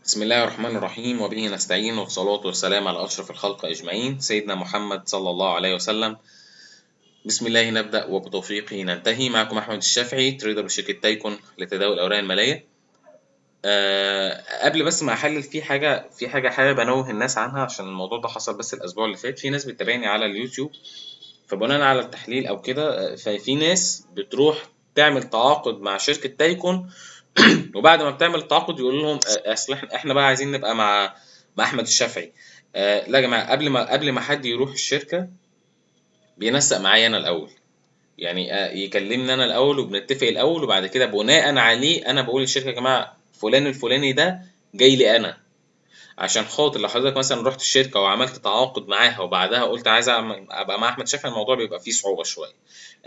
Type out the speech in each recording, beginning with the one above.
بسم الله الرحمن الرحيم، وبه نستعين، والصلاة والسلام على أشرف الخلق أجمعين، سيدنا محمد صلى الله عليه وسلم. بسم الله نبدأ وبتوفيقه ننتهي. معكم أحمد الشافعي، trader بشركة تايكون لتداول الأوراق المالية. قبل بس ما أحلل، في حاجة حابب أنوه الناس عنها عشان الموضوع ده حصل بس الأسبوع اللي فات. في ناس بتتابعني على اليوتيوب، فبناء على التحليل أو كده، ففي ناس بتروح تعمل تعاقد مع شركة تايكون، وبعد ما بتعمل التعاقد يقول لهم اصل احنا بقى عايزين نبقى مع احمد الشافعي. لا يا جماعه، قبل ما حد يروح الشركة بينسق معايا انا الاول، يعني يكلمني انا الاول وبنتفق الاول، وبعد كده بناء عليه انا بقول للشركة يا جماعة فلان الفلاني ده جاي لي انا. عشان خاطر لو حضرتك مثلا رحت الشركة وعملت تعاقد معاها وبعدها قلت عايز ابقى مع احمد شافعي، الموضوع بيبقى فيه صعوبة شوية.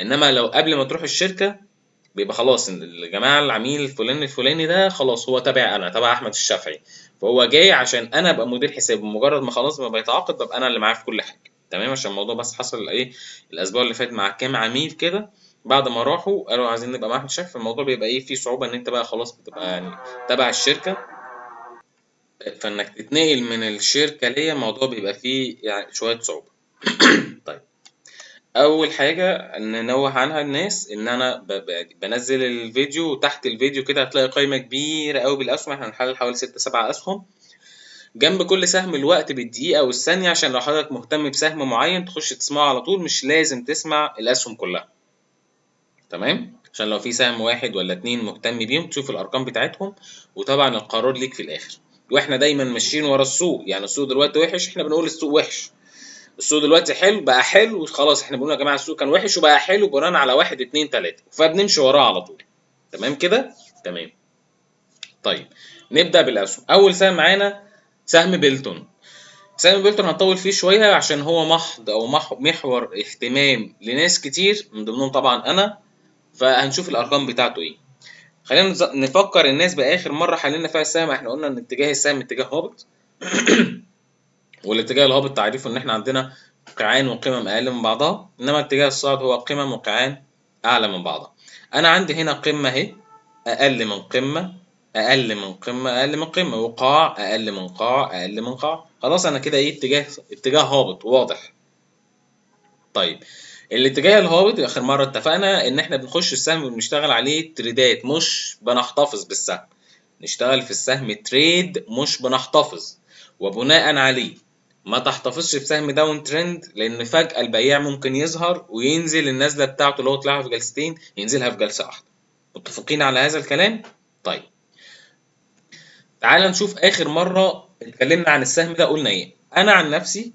انما لو قبل ما تروح الشركة بيبقى خلاص ان الجماعة العميل الفلاني الفلاني ده خلاص هو تابع انا، تابع احمد الشافعي، فهو جاي عشان انا ابقى مدير حسابه. مجرد ما خلاص ما بيتعاقد ببقى انا اللي معاه في كل حاجة، تمام؟ عشان الموضوع بس حصل ايه الاسبوع اللي فات مع كام عميل كده، بعد ما راحوا قالوا عايزين نبقى مع احمد الشافعي، فالموضوع بيبقى ايه فيه صعوبة ان انت بقى خلاص بتبقى يعني تبع الشركة، فانك تتنقل من الشركة ليا الموضوع بيبقى فيه يعني شوية صعوبة. طيب، اول حاجة ننوه عنها الناس ان انا بنزل الفيديو، وتحت الفيديو كده هتلاقي قائمة كبيرة قوي بالاسهم. احنا هنحلل حوالي 6 7 اسهم، جنب كل سهم الوقت بالدقيقة والثانية، عشان لو حضرتك مهتم بسهم معين تخش تسمعه على طول، مش لازم تسمع الاسهم كلها، تمام؟ عشان لو في سهم واحد ولا اتنين مهتم بيهم تشوف الارقام بتاعتهم، وطبعا القرار ليك في الاخر. واحنا دايما ماشيين ورا السوق، يعني السوق دلوقتي وحش احنا بنقول السوق وحش، السوق دلوقتي حلو بقى حلو، خلاص احنا بنقول يا جماعة السوق كان وحش وبقى حلو بناء على 1 2 3، فبنمشي وراه على طول، تمام كده؟ تمام. طيب نبدا بالاسهم. اول سهم معانا سهم بيلتون. سهم بيلتون هنطول فيه شوية عشان هو محض او محور اهتمام لناس كتير، من ضمنهم طبعا انا، فهنشوف الارقام بتاعته ايه. خلينا نفكر الناس باخر مرة حللنا فيها السهم. احنا قلنا ان اتجاه السهم اتجاه هابط، والاتجاه الهابط تعريفه ان احنا عندنا قيعان وقمم اقل من بعضها، انما اتجاه الصاعد هو قمم وقيعان اعلى من بعضها. انا عندي هنا قمة اهي اقل من قمة، اقل من قمة، اقل من قمة، وقاع اقل من قاع، اقل من قاع. خلاص انا كده ايه اتجاه هابط واضح. طيب الاتجاه الهابط اخر مرة اتفقنا ان احنا بنخش السهم وبنشتغل عليه تريدات، مش بنحتفظ بالسهم. نشتغل في السهم trade مش بنحتفظ، وبناء عليه ما تحتفظش بسهم down trend، لان فجأة البياع ممكن يظهر وينزل النزلة بتاعته اللي هو طلعها في جلستين ينزلها في جلسة واحدة. متفقين على هذا الكلام؟ طيب تعال نشوف آخر مرة اتكلمنا عن السهم ده قلنا ايه. انا عن نفسي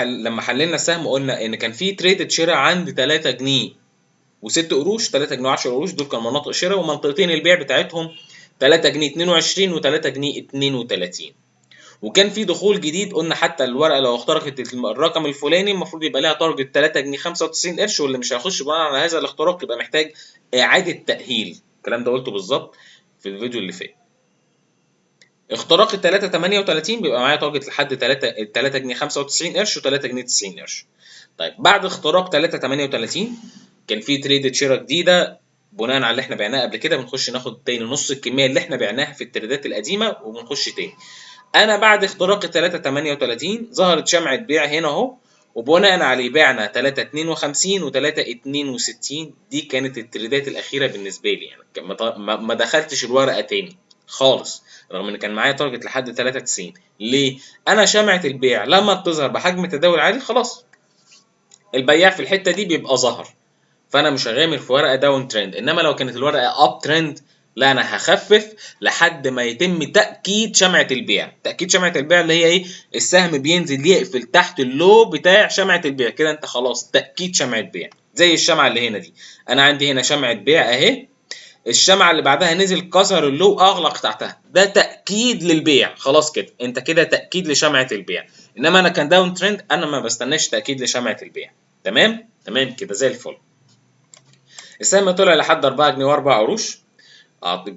لما حللنا السهم قلنا ان كان في trade شراء عند 3 جنيه و6 قروش، 3 جنيه و10 قروش، دول كانوا مناطق شراء، ومنطقتين البيع بتاعتهم 3 جنيه 22 و3 جنيه 32. وكان في دخول جديد، قلنا حتى الورقة لو اخترقت الرقم الفلاني المفروض يبقى لها target 3 جنيه 95 قرش، واللي مش هيخش بناء على هذا الاختراق يبقى محتاج اعاده تاهيل. الكلام ده قلته بالظبط في الفيديو اللي فات. اختراق ال 3.38 بيبقى معايا target لحد 3 جنيه 95 قرش و 3 جنيه 90 قرش. طيب بعد اختراق 3.38 كان في trade شراء جديدة بناء على اللي احنا بعناه قبل كده، بنخش ناخد تاني نص الكمية اللي احنا بعناها في التريدات القديمة وبنخش تاني. انا بعد اختراق 3.38 ظهرت شمعة بيع هنا اهو، وبناء عليه بعنا 3.52 و 3.62. دي كانت التريدات الاخيرة بالنسبة لي، يعني ما دخلتش الورقة تاني خالص، رغم ان كان معايا target لحد 3.90. ليه؟ انا شمعة البيع لما بتظهر بحجم تداول عالي خلاص البياع في الحتة دي بيبقى ظهر، فانا مش هغامر في ورقة down trend. انما لو كانت الورقة up trend لا، انا هخفف لحد ما يتم تاكيد شمعة البيع. تاكيد شمعة البيع اللي هي ايه؟ السهم بينزل يقفل تحت ال low بتاع شمعة البيع كده، انت خلاص تاكيد شمعة بيع، زي الشمعة اللي هنا دي. انا عندي هنا شمعة بيع اهي، الشمعة اللي بعدها نزل كسر ال low اغلق تحتها، ده تاكيد للبيع، خلاص كده انت كده تاكيد لشمعة البيع. انما انا كان down trend انا ما بستناش تاكيد لشمعة البيع. تمام؟ تمام كده زي الفل. السهم طلع لحد 4 جنيه و4 قروش،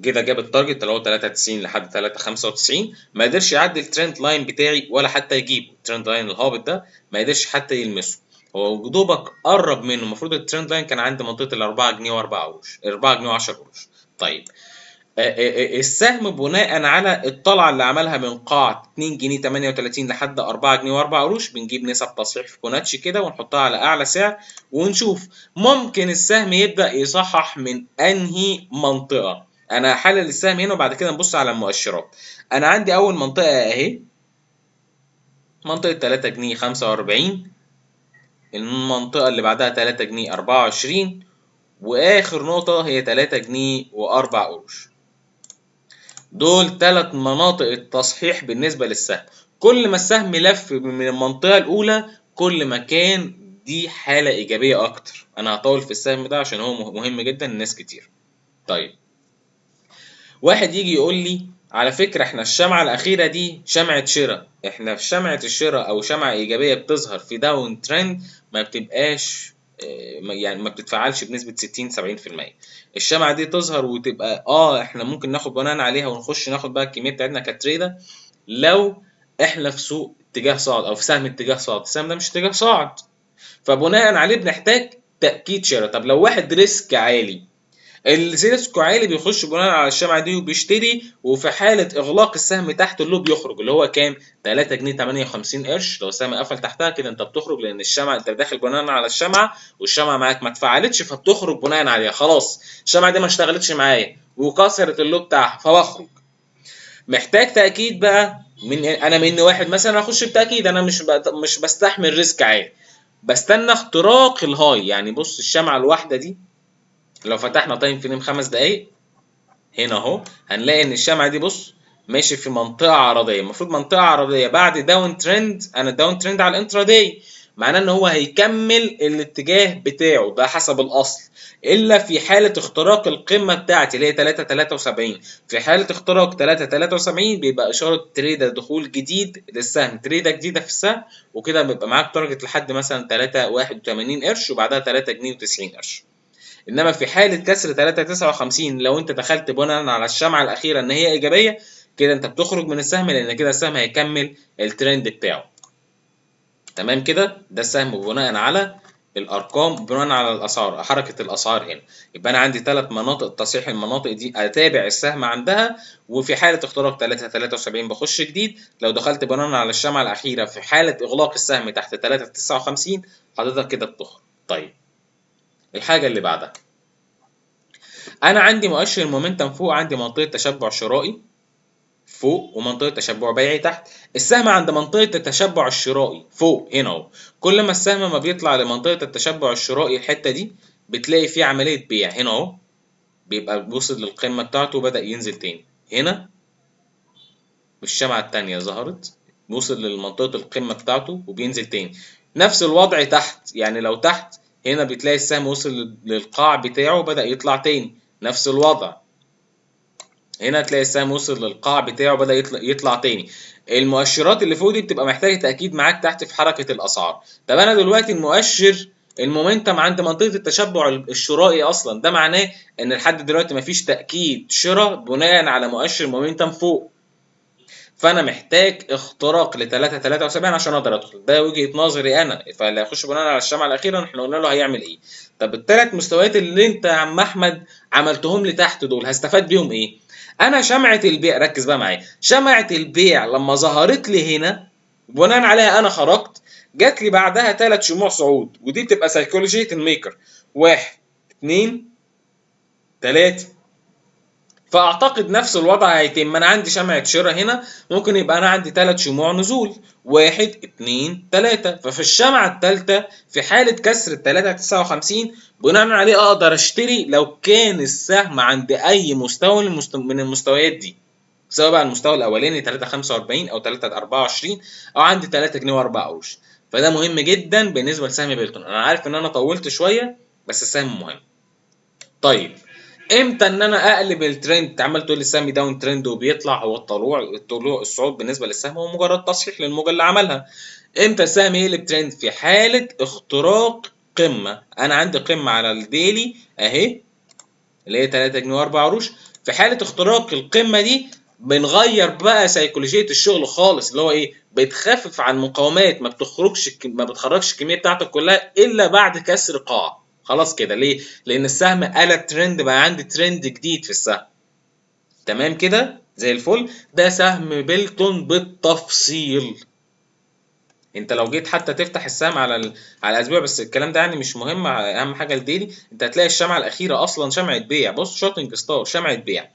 كده جاب ال target اللي هو 3.90 لحد 3.95، ما قدرش يعدي ال trend line بتاعي ولا حتى يجيبه. ال trend line الهابط ده ما قدرش حتى يلمسه، هو دوبك قرب منه. المفروض ال trend line كان عند منطقة ال 4 جنيه و4 قروش، 4 جنيه و10 قروش. طيب السهم بناء على الطلعة اللي عملها من قاع 2 جنيه 38 لحد 4 جنيه و4 قروش، بنجيب نسب تصحيح فيبوناتشي كده ونحطها على اعلى سعر ونشوف ممكن السهم يبدا يصحح من انهي منطقة. انا هحلل السهم هنا وبعد كده نبص على المؤشرات. انا عندي اول منطقة اهي، منطقة 3 جنيه 45، المنطقة اللي بعدها 3 جنيه 24، واخر نقطة هي 3 جنيه و4 قروش. دول 3 مناطق التصحيح بالنسبة للسهم. كل ما السهم لف من المنطقة الأولى كل ما كان دي حالة إيجابية أكتر. أنا هطول في السهم ده عشان هو مهم جدا لناس كتير. طيب واحد يجي يقول لي على فكرة احنا الشمعة الأخيرة دي شمعة شراء، احنا في شمعة الشراء أو شمعة إيجابية بتظهر في down trend ما بتبقاش، يعني ما بتتفعلش بنسبة 60-70%. الشمعة دي تظهر وتبقى احنا ممكن ناخد بناء عليها ونخش ناخد بقى الكمية بتاعتنا كتريدة لو احنا في سوق اتجاه صاعد او في سهم اتجاه صاعد. السهم ده مش اتجاه صاعد، فبناء عليه بنحتاج تأكيد شراء. طب لو واحد risk عالي، ال risk عالي بيخش بناء على الشمعة دي وبيشتري، وفي حالة إغلاق السهم تحت ال low بيخرج اللي هو كام؟ 3 جنيه 58 قرش. لو السهم قفل تحتها كده أنت بتخرج، لأن الشمعة أنت داخل بناء على الشمعة والشمعة معاك ما اتفعلتش فبتخرج بناء عليها. خلاص الشمعة دي ما اشتغلتش معايا وكسرت ال low بتاعها فبخرج. محتاج تأكيد بقى من أنا، من واحد مثلا هخش بتأكيد، أنا مش بستحمل risk عالي، بستنى اختراق ال high. يعني بص الشمعة الواحدة دي لو فتحنا time frame 5 دقايق هنا اهو هنلاقي ان الشمعة دي بص ماشي في منطقة عرضية، المفروض منطقة عرضية بعد down trend. انا down trend على ال intraday، معناه ان هو هيكمل الاتجاه بتاعه ده حسب الاصل، الا في حالة اختراق القمة بتاعتي اللي هي 3.73. في حالة اختراق 3.73 بيبقى اشارة تريدة دخول جديد للسهم، تريدة جديدة في السهم، وكده بيبقى معاك target لحد مثلا 3.81 قرش وبعدها 3 جنيه و90 قرش. انما في حالة كسر 3.59 لو انت دخلت بناء على الشمعة الأخيرة ان هي إيجابية كده انت بتخرج من السهم، لان كده السهم هيكمل الترند بتاعه. تمام كده؟ ده السهم بناء على الأرقام، بناء على الأسعار، حركة الأسعار هنا. يبقى أنا عندي 3 مناطق تصحيح، المناطق دي أتابع السهم عندها، وفي حالة اختراق 3.73 بخش جديد. لو دخلت بناء على الشمعة الأخيرة في حالة إغلاق السهم تحت 3.59 حضرتك كده بتخرج. طيب الحاجة اللي بعدها، أنا عندي مؤشر ال momentum فوق، عندي منطقة تشبع شرائي فوق ومنطقة تشبع بيعي تحت. السهم عند منطقة التشبع الشرائي فوق هنا اهو، كل ما السهم ما بيطلع لمنطقة التشبع الشرائي الحتة دي بتلاقي فيه عملية بيع هنا اهو، بيبقى وصل للقمة بتاعته وبدأ ينزل تاني. هنا الشمعة التانية ظهرت، وصل لمنطقة القمة بتاعته وبينزل تاني. نفس الوضع تحت، يعني لو تحت هنا بتلاقي السهم وصل للقاع بتاعه وبدأ يطلع تاني. نفس الوضع هنا تلاقي السهم وصل للقاع بتاعه بدأ يطلع تاني. المؤشرات اللي فوق دي بتبقى محتاجة تأكيد معاك تحت في حركة الأسعار. طب أنا دلوقتي المؤشر ال momentum عند منطقة التشبع الشرائي أصلا، ده معناه إن لحد دلوقتي مفيش تأكيد شراء بناء على مؤشر momentum فوق، فأنا محتاج اختراق ل 3.73 عشان أقدر أدخل. ده وجهة نظري أنا، فاللي هيخش بناء على الشمعة الأخيرة إحنا قلنا له هيعمل إيه. طب الثلاث مستويات اللي أنت يا عم أحمد عملتهم لي تحت دول هستفاد بيهم إيه؟ أنا شمعة البيع، ركز بقى معايا، شمعة البيع لما ظهرت لي هنا بناء عليها أنا خرجت، جات لي بعدها 3 شموع صعود، ودي بتبقى سيكولوجية ال maker، 1 2 3. فأعتقد نفس الوضع هيتم. أنا عندي شمعة شراء هنا، ممكن يبقى أنا عندي 3 شموع نزول، 1 2 3. ففي الشمعة الثالثة في حالة كسر 3.59 بناء عليه أقدر أشتري لو كان السهم عند أي مستوى من المستويات دي، سواء بقى المستوى الأولاني 3.45 أو 3.24 أو عندي 3 جنيه و4 قروش. فده مهم جدا بالنسبة لسهم بيلتون. أنا عارف إن أنا طولت شوية بس السهم مهم. طيب امتى ان انا اقلب الترند؟ عمال تقول لي السهم down trend وبيطلع، هو الطلوع الصعود بالنسبة للسهم هو مجرد تصحيح للموجه اللي عملها. امتى السهم يقلب ترند؟ في حاله اختراق قمة. انا عندي قمة على ال daily اهي اللي هي 3 جنيه و4 قروش، في حاله اختراق القمه دي بنغير بقى سيكولوجية الشغل خالص، اللي هو ايه؟ بتخفف عن المقاومات، ما بتخرجش الكمية بتاعتك كلها الا بعد كسر قاع. خلاص كده. ليه؟ لان السهم قلب ترند، بقى عندي ترند جديد في السهم. تمام كده زي الفل. ده سهم بلتون بالتفصيل. انت لو جيت حتى تفتح السهم على الاسبوع، بس الكلام ده يعني مش مهم، اهم حاجة ال daily. انت هتلاقي الشمعة الاخيرة اصلا شمعة بيع، بص shooting star شمعة بيع.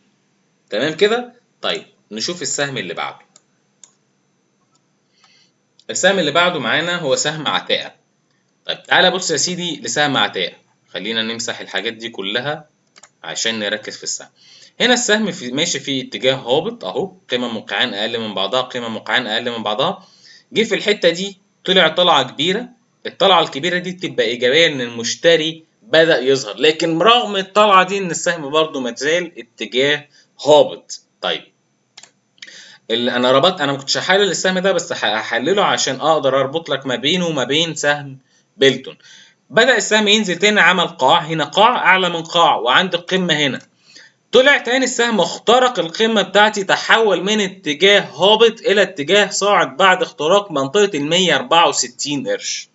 تمام كده. طيب نشوف السهم اللي بعده. السهم اللي بعده معانا هو سهم عتاقه. طيب تعالى بص يا سيدي لسهم عتاقه، خلينا نمسح الحاجات دي كلها عشان نركز في السهم. هنا السهم ماشي في اتجاه هابط اهو، قمم وقيعان اقل من بعضها، قمم وقيعان اقل من بعضها. جه في الحتة دي طلع طلعه كبيرة، الطلعة الكبيرة دي بتبقى ايجابية ان المشتري بدا يظهر، لكن رغم الطلعة دي ان السهم برده ما زال اتجاه هابط. طيب اللي انا ربطت، انا ما كنتش هحلل السهم ده بس هحلله عشان اقدر اربط لك ما بينه وما بين سهم بلتون. بدأ السهم ينزل تاني، عمل قاع هنا، قاع اعلى من قاع، وعند القمه هنا طلع تاني السهم، اخترق القمه بتاعتي، تحول من اتجاه هابط الى اتجاه صاعد بعد اختراق منطقة ال 164 قرش.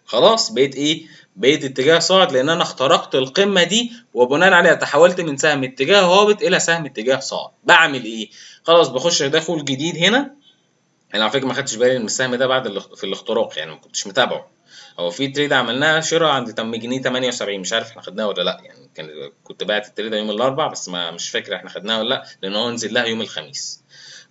خلاص بقيت ايه؟ بقيت اتجاه صاعد لان انا اخترقت القمه دي، وبناء عليها تحولت من سهم اتجاه هابط الى سهم اتجاه صاعد. بعمل ايه؟ خلاص بخش دخول جديد هنا. انا على فكرة ما خدتش بالي من السهم ده بعد في الاختراق، يعني ما كنتش متابعه. هو في trade عملناها شراء عند جنيه 78، مش عارف احنا خدناها ولا لا، يعني كنت بعت ال trade يوم الاربع بس ما مش فاكر احنا خدناها ولا لا، لان هو نزل لها يوم الخميس.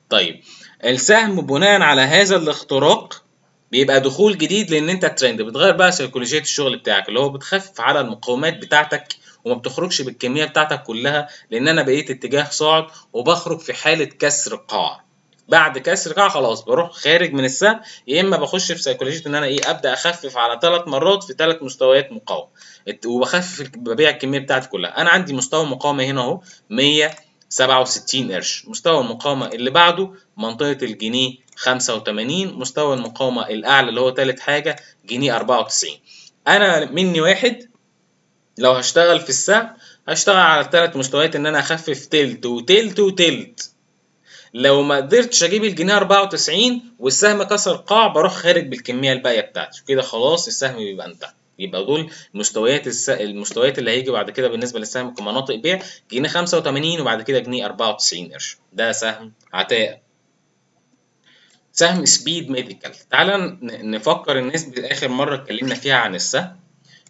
طيب السهم بناء على هذا الاختراق بيبقى دخول جديد، لان انت الترند بتغير بقى سيكولوجية الشغل بتاعك، اللي هو بتخفف على المقاومات بتاعتك وما بتخرجش بالكمية بتاعتك كلها، لان انا بقيت اتجاه صاعد وبخرج في حاله كسر قاع. بعد كسر قاع خلاص بروح خارج من السهم، يا اما بخش في سيكولوجية ان انا ايه، ابدا اخفف على 3 مرات في 3 مستويات مقاومة، وبخفف ببيع الكمية بتاعتي كلها. انا عندي مستوى مقاومة هنا اهو 167 قرش، مستوى المقاومة اللي بعده منطقة الجنيه 85، مستوى المقاومة الاعلى اللي هو تالت حاجة جنيه 94. انا مني واحد لو هشتغل في السهم هشتغل على 3 مستويات، ان انا اخفف تلت وتلت وتلت. لو ما قدرتش اجيب الجنيه 94 والسهم كسر قاع بروح خارج بالكمية الباقية بتاعتي كده، خلاص السهم بيبقى انتهى. يبقى دول مستويات المستويات اللي هيجي بعد كده بالنسبة للسهم كمناطق بيع، جنيه 85 وبعد كده جنيه 94 قرش. ده سهم عتاقه. سهم سبيد ميديكال، تعالى نفكر الناس باخر مرة اتكلمنا فيها عن السهم،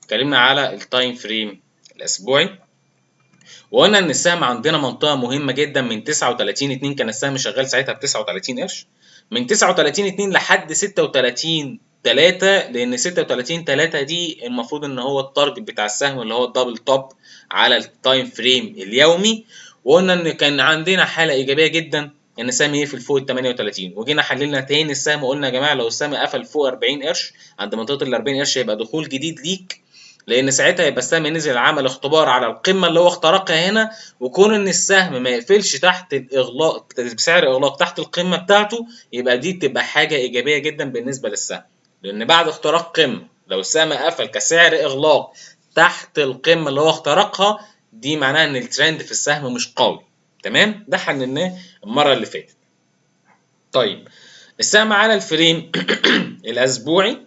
اتكلمنا على ال time frame الاسبوعي، وقلنا ان السهم عندنا منطقة مهمة جدا من 39.2، كان السهم شغال ساعتها ب 39 قرش، من 39.2 لحد 36.3، لان 36.3 دي المفروض ان هو ال target بتاع السهم اللي هو ال double top على ال time frame اليومي. وقلنا ان كان عندنا حاله ايجابية جدا ان السهم يقفل فوق ال 38، وجينا حللنا تاني السهم وقلنا يا جماعة لو السهم قفل فوق 40 قرش عند منطقة ال 40 قرش هيبقى دخول جديد ليك، لان ساعتها يبقى السهم نزل عمل اختبار على القمه اللي هو اخترقها هنا، وكون ان السهم ما يقفلش تحت الاغلاق بسعر اغلاق تحت القمه بتاعته يبقى دي تبقى حاجة ايجابية جدا بالنسبة للسهم، لان بعد اختراق قمة لو السهم قفل كسعر اغلاق تحت القمه اللي هو اخترقها دي معناها ان الترند في السهم مش قوي. تمام، ده حللناه المرة اللي فاتت. طيب السهم على ال frame الاسبوعي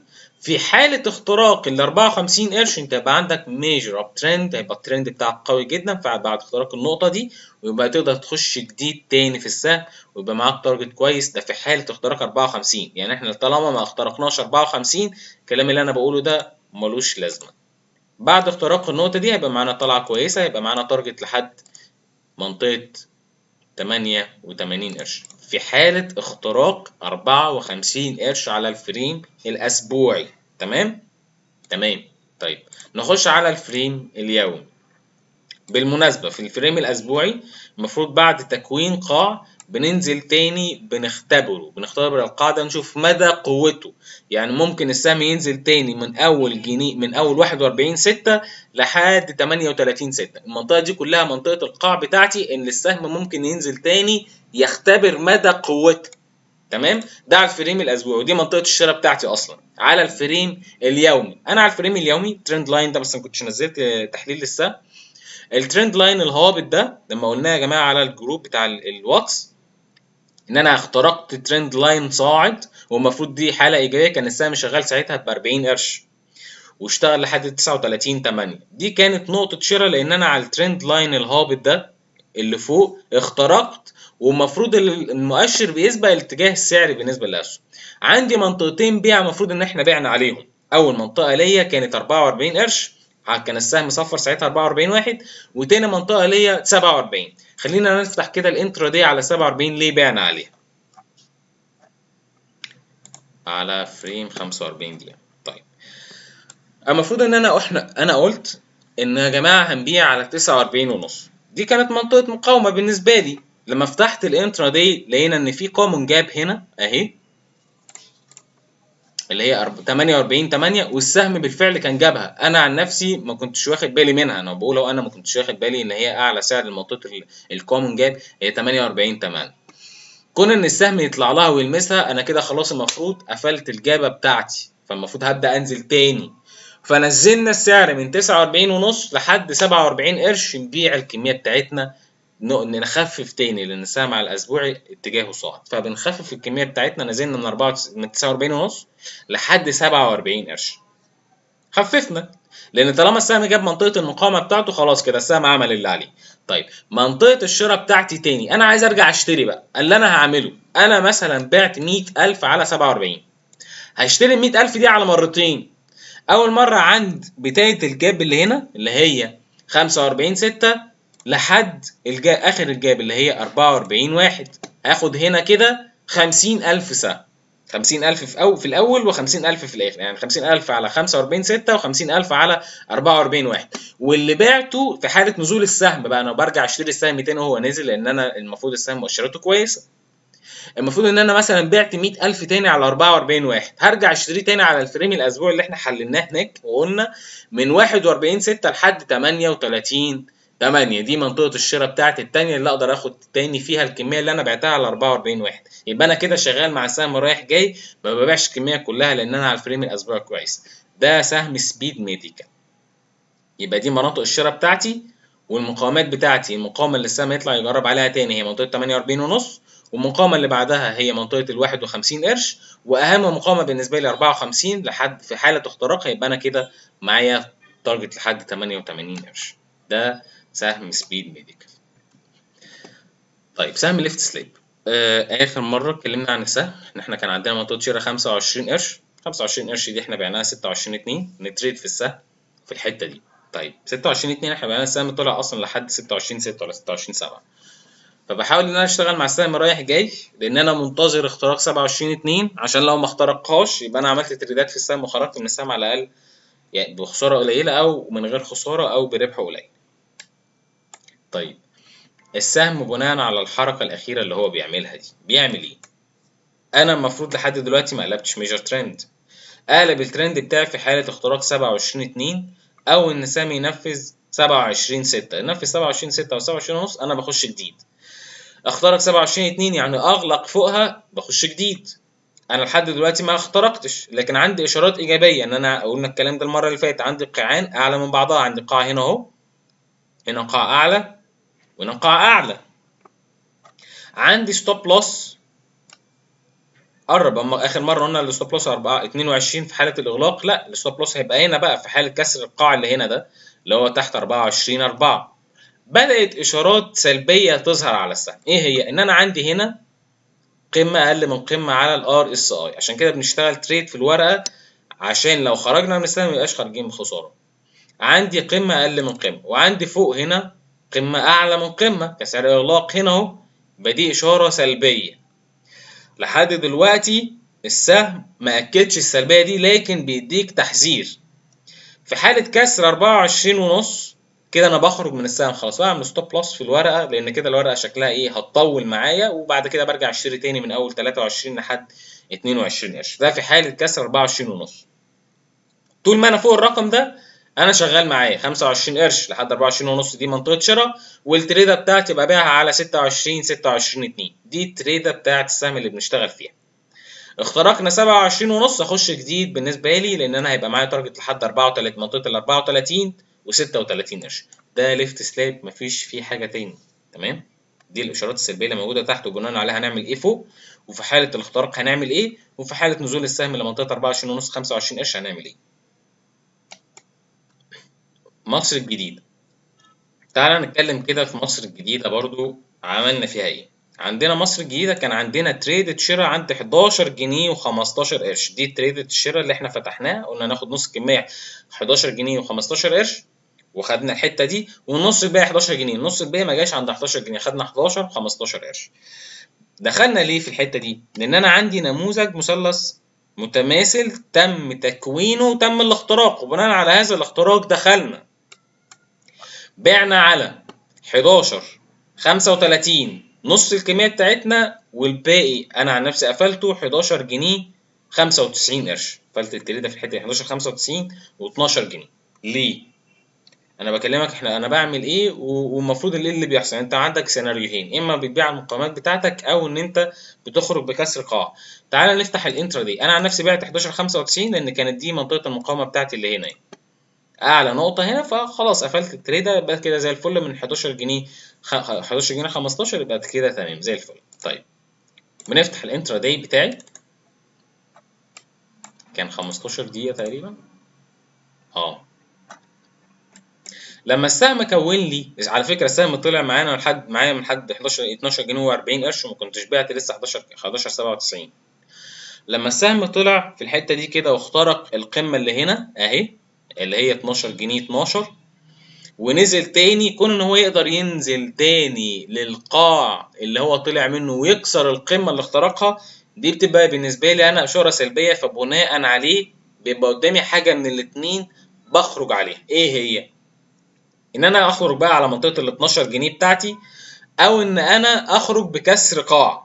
في حالة اختراق ال 54 قرش انت يبقى عندك major up trend، هيبقى الترند بتاعك قوي جدا بعد اختراق النقطة دي، ويبقى تقدر تخش جديد تاني في السهم ويبقى معاك target كويس. ده في حالة اختراق 54، يعني احنا طالما ما اخترقناش 54 الكلام اللي انا بقوله ده ملوش لازمة. بعد اختراق النقطة دي هيبقى معانا طلعة كويسة، هيبقى معانا target لحد منطقة 88 قرش في حالة اختراق 54 قرش على ال frame الأسبوعي. تمام؟ تمام. طيب نخش على ال frame اليومي. بالمناسبة في ال frame الأسبوعي المفروض بعد تكوين قاع بننزل تاني بنختبر القاعدة نشوف مدى قوته. يعني ممكن السهم ينزل تاني من أول جنيه، من أول 41.6 لحد 38.6، المنطقة دي كلها منطقة القاع بتاعتي إن السهم ممكن ينزل تاني يختبر مدى قوته. تمام؟ ده على ال frame الأسبوعي، ودي منطقة الشراء بتاعتي أصلا. على ال frame اليومي، أنا على ال frame اليومي trend line ده بس ما كنتش نزلت تحليل للسهم. ال trend line الهابط ده لما قلناه يا جماعة على ال group بتاع الواتس ان انا اخترقت trend line صاعد، والمفروض دي حاله ايجابية، كان السهم شغال ساعتها ب 40 قرش واشتغل لحد 39.8، دي كانت نقطة شراء لان انا على ال trend line الهابط ده اللي فوق اخترقت، والمفروض المؤشر بيسبق الاتجاه السعري بالنسبة للاسهم. عندي منطقتين بيع المفروض ان احنا بعنا عليهم. اول منطقة ليا كانت 44 قرش، كان السهم صفر ساعتها 44 واحد، وتاني منطقة ليا 47. خلينا نفتح كده ال intraday على 47 ليه بعنا عليها على frame 45 دقيقة. طيب المفروض ان انا قلت ان يا جماعة هنبيع على 49 ونص، دي كانت منطقة مقاومة بالنسبة لي. لما فتحت ال intraday لقينا ان في common gap هنا اهي اللي هي 48.8، والسهم بالفعل كان جابها. انا عن نفسي ما كنتش واخد بالي منها، انا بقول لو انا ما كنتش واخد بالي ان هي اعلى سعر لمنطقه ال common gap هي 48.8. كون ان السهم يطلع لها ويلمسها انا كده خلاص المفروض قفلت الجابه بتاعتي، فالمفروض هبدا انزل تاني. فنزلنا السعر من 49.5 لحد 47 قرش، نبيع الكمية بتاعتنا، نخفف تاني لان السهم على الاسبوعي اتجاهه صاعد، فبنخفف الكمية بتاعتنا. نزلنا من 49.5 لحد 47 قرش، خففنا لان طالما السهم جاب منطقة المقاومة بتاعته خلاص كده السهم عمل اللي عليه. طيب منطقة الشراء بتاعتي تاني انا عايز ارجع اشتري بقى. اللي انا هعمله انا مثلا بعت 100,000 على 47، هشتري ال 100,000 دي على مرتين. اول مرة عند بداية ال gap اللي هنا اللي هي 45.6 لحد اخر ال gap اللي هي 44.1، هاخد هنا كده 50,000 سهم، 50,000 في الاول و50,000 في الاخر، يعني 50,000 على 45.6 و50,000 على 44.1. واللي بعته في حاله نزول السهم بقى انا برجع اشتري السهم تاني وهو نازل، لان انا المفروض السهم مؤشراته كويسة. المفروض ان انا مثلا بعت 100,000 تاني على 44.1، هرجع اشتريه تاني على ال frame الاسبوعي اللي احنا حللناه هناك وقلنا من 41.6 لحد 38.8، دي منطقة الشراء بتاعتي التانية اللي اقدر اخد تاني فيها الكمية اللي انا بعتها على 44.1. يبقى انا كده شغال مع السهم رايح جاي، ما ببيعش الكمية كلها لان انا على ال frame الاسبوعي كويس. ده سهم سبيد ميديكال. يبقى دي مناطق الشراء بتاعتي والمقاومات بتاعتي. المقاومة اللي السهم يطلع يجرب عليها تاني هي منطقة 48.5، والمقاومة اللي بعدها هي منطقة ال 51 قرش، واهم مقاومة بالنسبة لي 54 لحد في حاله اختراقها يبقى انا كده معايا target لحد 88 قرش. ده سهم سبيد ميديكال. طيب سهم ليفت سليب، اخر مرة اتكلمنا عن السهم ان احنا كان عندنا منطقة شراء 25 قرش، 25 قرش دي احنا بعناها 26.2، ن trade في السهم في الحتة دي. طيب 26.2 احنا بعناها، السهم طلع اصلا لحد 26.6 ولا 26.7، فبحاول ان انا اشتغل مع السهم رايح جاي لان انا منتظر اختراق 27.2، عشان لو ما اخترقهاش يبقى انا عملت trade ات في السهم وخرجت من السهم على الاقل يعني بخسارة قليله او من غير خسارة او بربح قليل. طيب السهم بناء على الحركة الاخيرة اللي هو بيعملها دي بيعمل ايه؟ انا المفروض لحد دلوقتي ما قلبتش major trend، اقلب الترند بتاعي في حاله اختراق 27.2 او ان السهم ينفذ 27.6، ينفذ 27.6 او 27.5 انا بخش جديد. اخترق 27.2 يعني اغلق فوقها بخش جديد. انا لحد دلوقتي ما اخترقتش، لكن عندي اشارات ايجابية ان انا قلنا الكلام ده المرة اللي فاتت، عندي قيعان اعلى من بعضها، عندي قاع هنا اهو، هنا قاع اعلى وهنا قاع اعلى، عندي stop loss قرب. اما اخر مرة قلنا ال stop loss 4.22 في حاله الاغلاق، لا ال stop loss هيبقى هنا بقى في حاله كسر القاع اللي هنا ده اللي هو تحت 24.4. بدأت إشارات سلبية تظهر على السهم. إيه هي؟ إن أنا عندي هنا قمة أقل من قمة على ال RSI، عشان كده بنشتغل trade في الورقة عشان لو خرجنا من السهم ما يبقاش خارجين بخسارة. عندي قمة أقل من قمة، وعندي فوق هنا قمة أعلى من قمة كسعر إغلاق هنا أهو، يبقى دي إشارة سلبية. لحد دلوقتي السهم ما أكدش السلبية دي، لكن بيديك تحذير. في حالة كسر 24.5 كده انا بخرج من السهم خلاص، بعمل stop loss في الورقة لان كده الورقة شكلها ايه هتطول معايا، وبعد كده برجع اشتري تاني من اول 23 لحد 22 قرش. ده في حاله كسر 24.5. طول ما انا فوق الرقم ده انا شغال معايا 25 قرش لحد 24.5، دي منطقة شراء، وال trade ه بتاعتي ببيعها على 26 26.2، دي ال trade ه بتاعت السهم اللي بنشتغل فيها. اخترقنا 27.5 اخش جديد بالنسبة لي، لان انا هيبقى معايا target لحد 34، منطقة ال 34 و36 قرش. ده ليفت سلاب مفيش فيه حاجة تاني. تمام، دي الاشارات السلبية اللي موجودة تحت، وبناء عليها هنعمل ايه فوق، وفي حاله الاختراق هنعمل ايه، وفي حاله نزول السهم لمنطقه 24.5 25 قرش هنعمل ايه. مصر الجديدة تعالى نتكلم كده في مصر الجديدة برضو عملنا فيها ايه. عندنا مصر الجديدة كان عندنا trade شراء عند 11 جنيه و15 قرش، دي trade الشراء اللي احنا فتحناه، قلنا ناخد نص الكمية 11 جنيه و15 قرش، وخدنا الحتة دي، والنص الباقي 11 جنيه، النص الباقي ما جاش عند 11 جنيه، خدنا 11 15 قرش. دخلنا ليه في الحتة دي؟ لأن أنا عندي نموذج مثلث متماثل تم تكوينه وتم الاختراق، وبناء على هذا الاختراق دخلنا بعنا على 11 35 نص الكمية بتاعتنا، والباقي أنا عن نفسي قفلته 11 جنيه 95 قرش. قفلت التريدة في الحتة دي 11 95 و12 جنيه. ليه؟ أنا بكلمك أنا بعمل إيه والمفروض إيه اللي بيحصل. أنت عندك سيناريوهين، إما بتبيع المقاومات بتاعتك أو إن أنت بتخرج بكسر قاع. تعال نفتح ال intraday. أنا عن نفسي بعت 11 95 لأن كانت دي منطقة المقاومة بتاعتي اللي هنا أعلى نقطة هنا، فخلاص قفلت التريدة بقى كده زي الفل من 11 جنيه 11 جنيه 15، يبقى كده تمام زي الفل. طيب بنفتح ال intraday بتاعي، كان 15 دقيقة تقريبا. لما السهم كون لي، على فكرة السهم طلع معانا لحد معايا من حد 11 12 جنيه و40 قرش، وما كنتش بعت لسه 11 97. لما السهم طلع في الحتة دي كده واخترق القمة اللي هنا أهي اللي هي 12 جنيه 12، ونزل تاني، كون ان هو يقدر ينزل تاني للقاع اللي هو طلع منه ويكسر القمة اللي اخترقها، دي بتبقى بالنسبة لي انا اشارة سلبية. فبناء عليه بيبقى قدامي حاجة من الاتنين بخرج عليها. ايه هي؟ ان انا اخرج بقى على منطقة ال 12 جنيه بتاعتي، او ان انا اخرج بكسر قاع.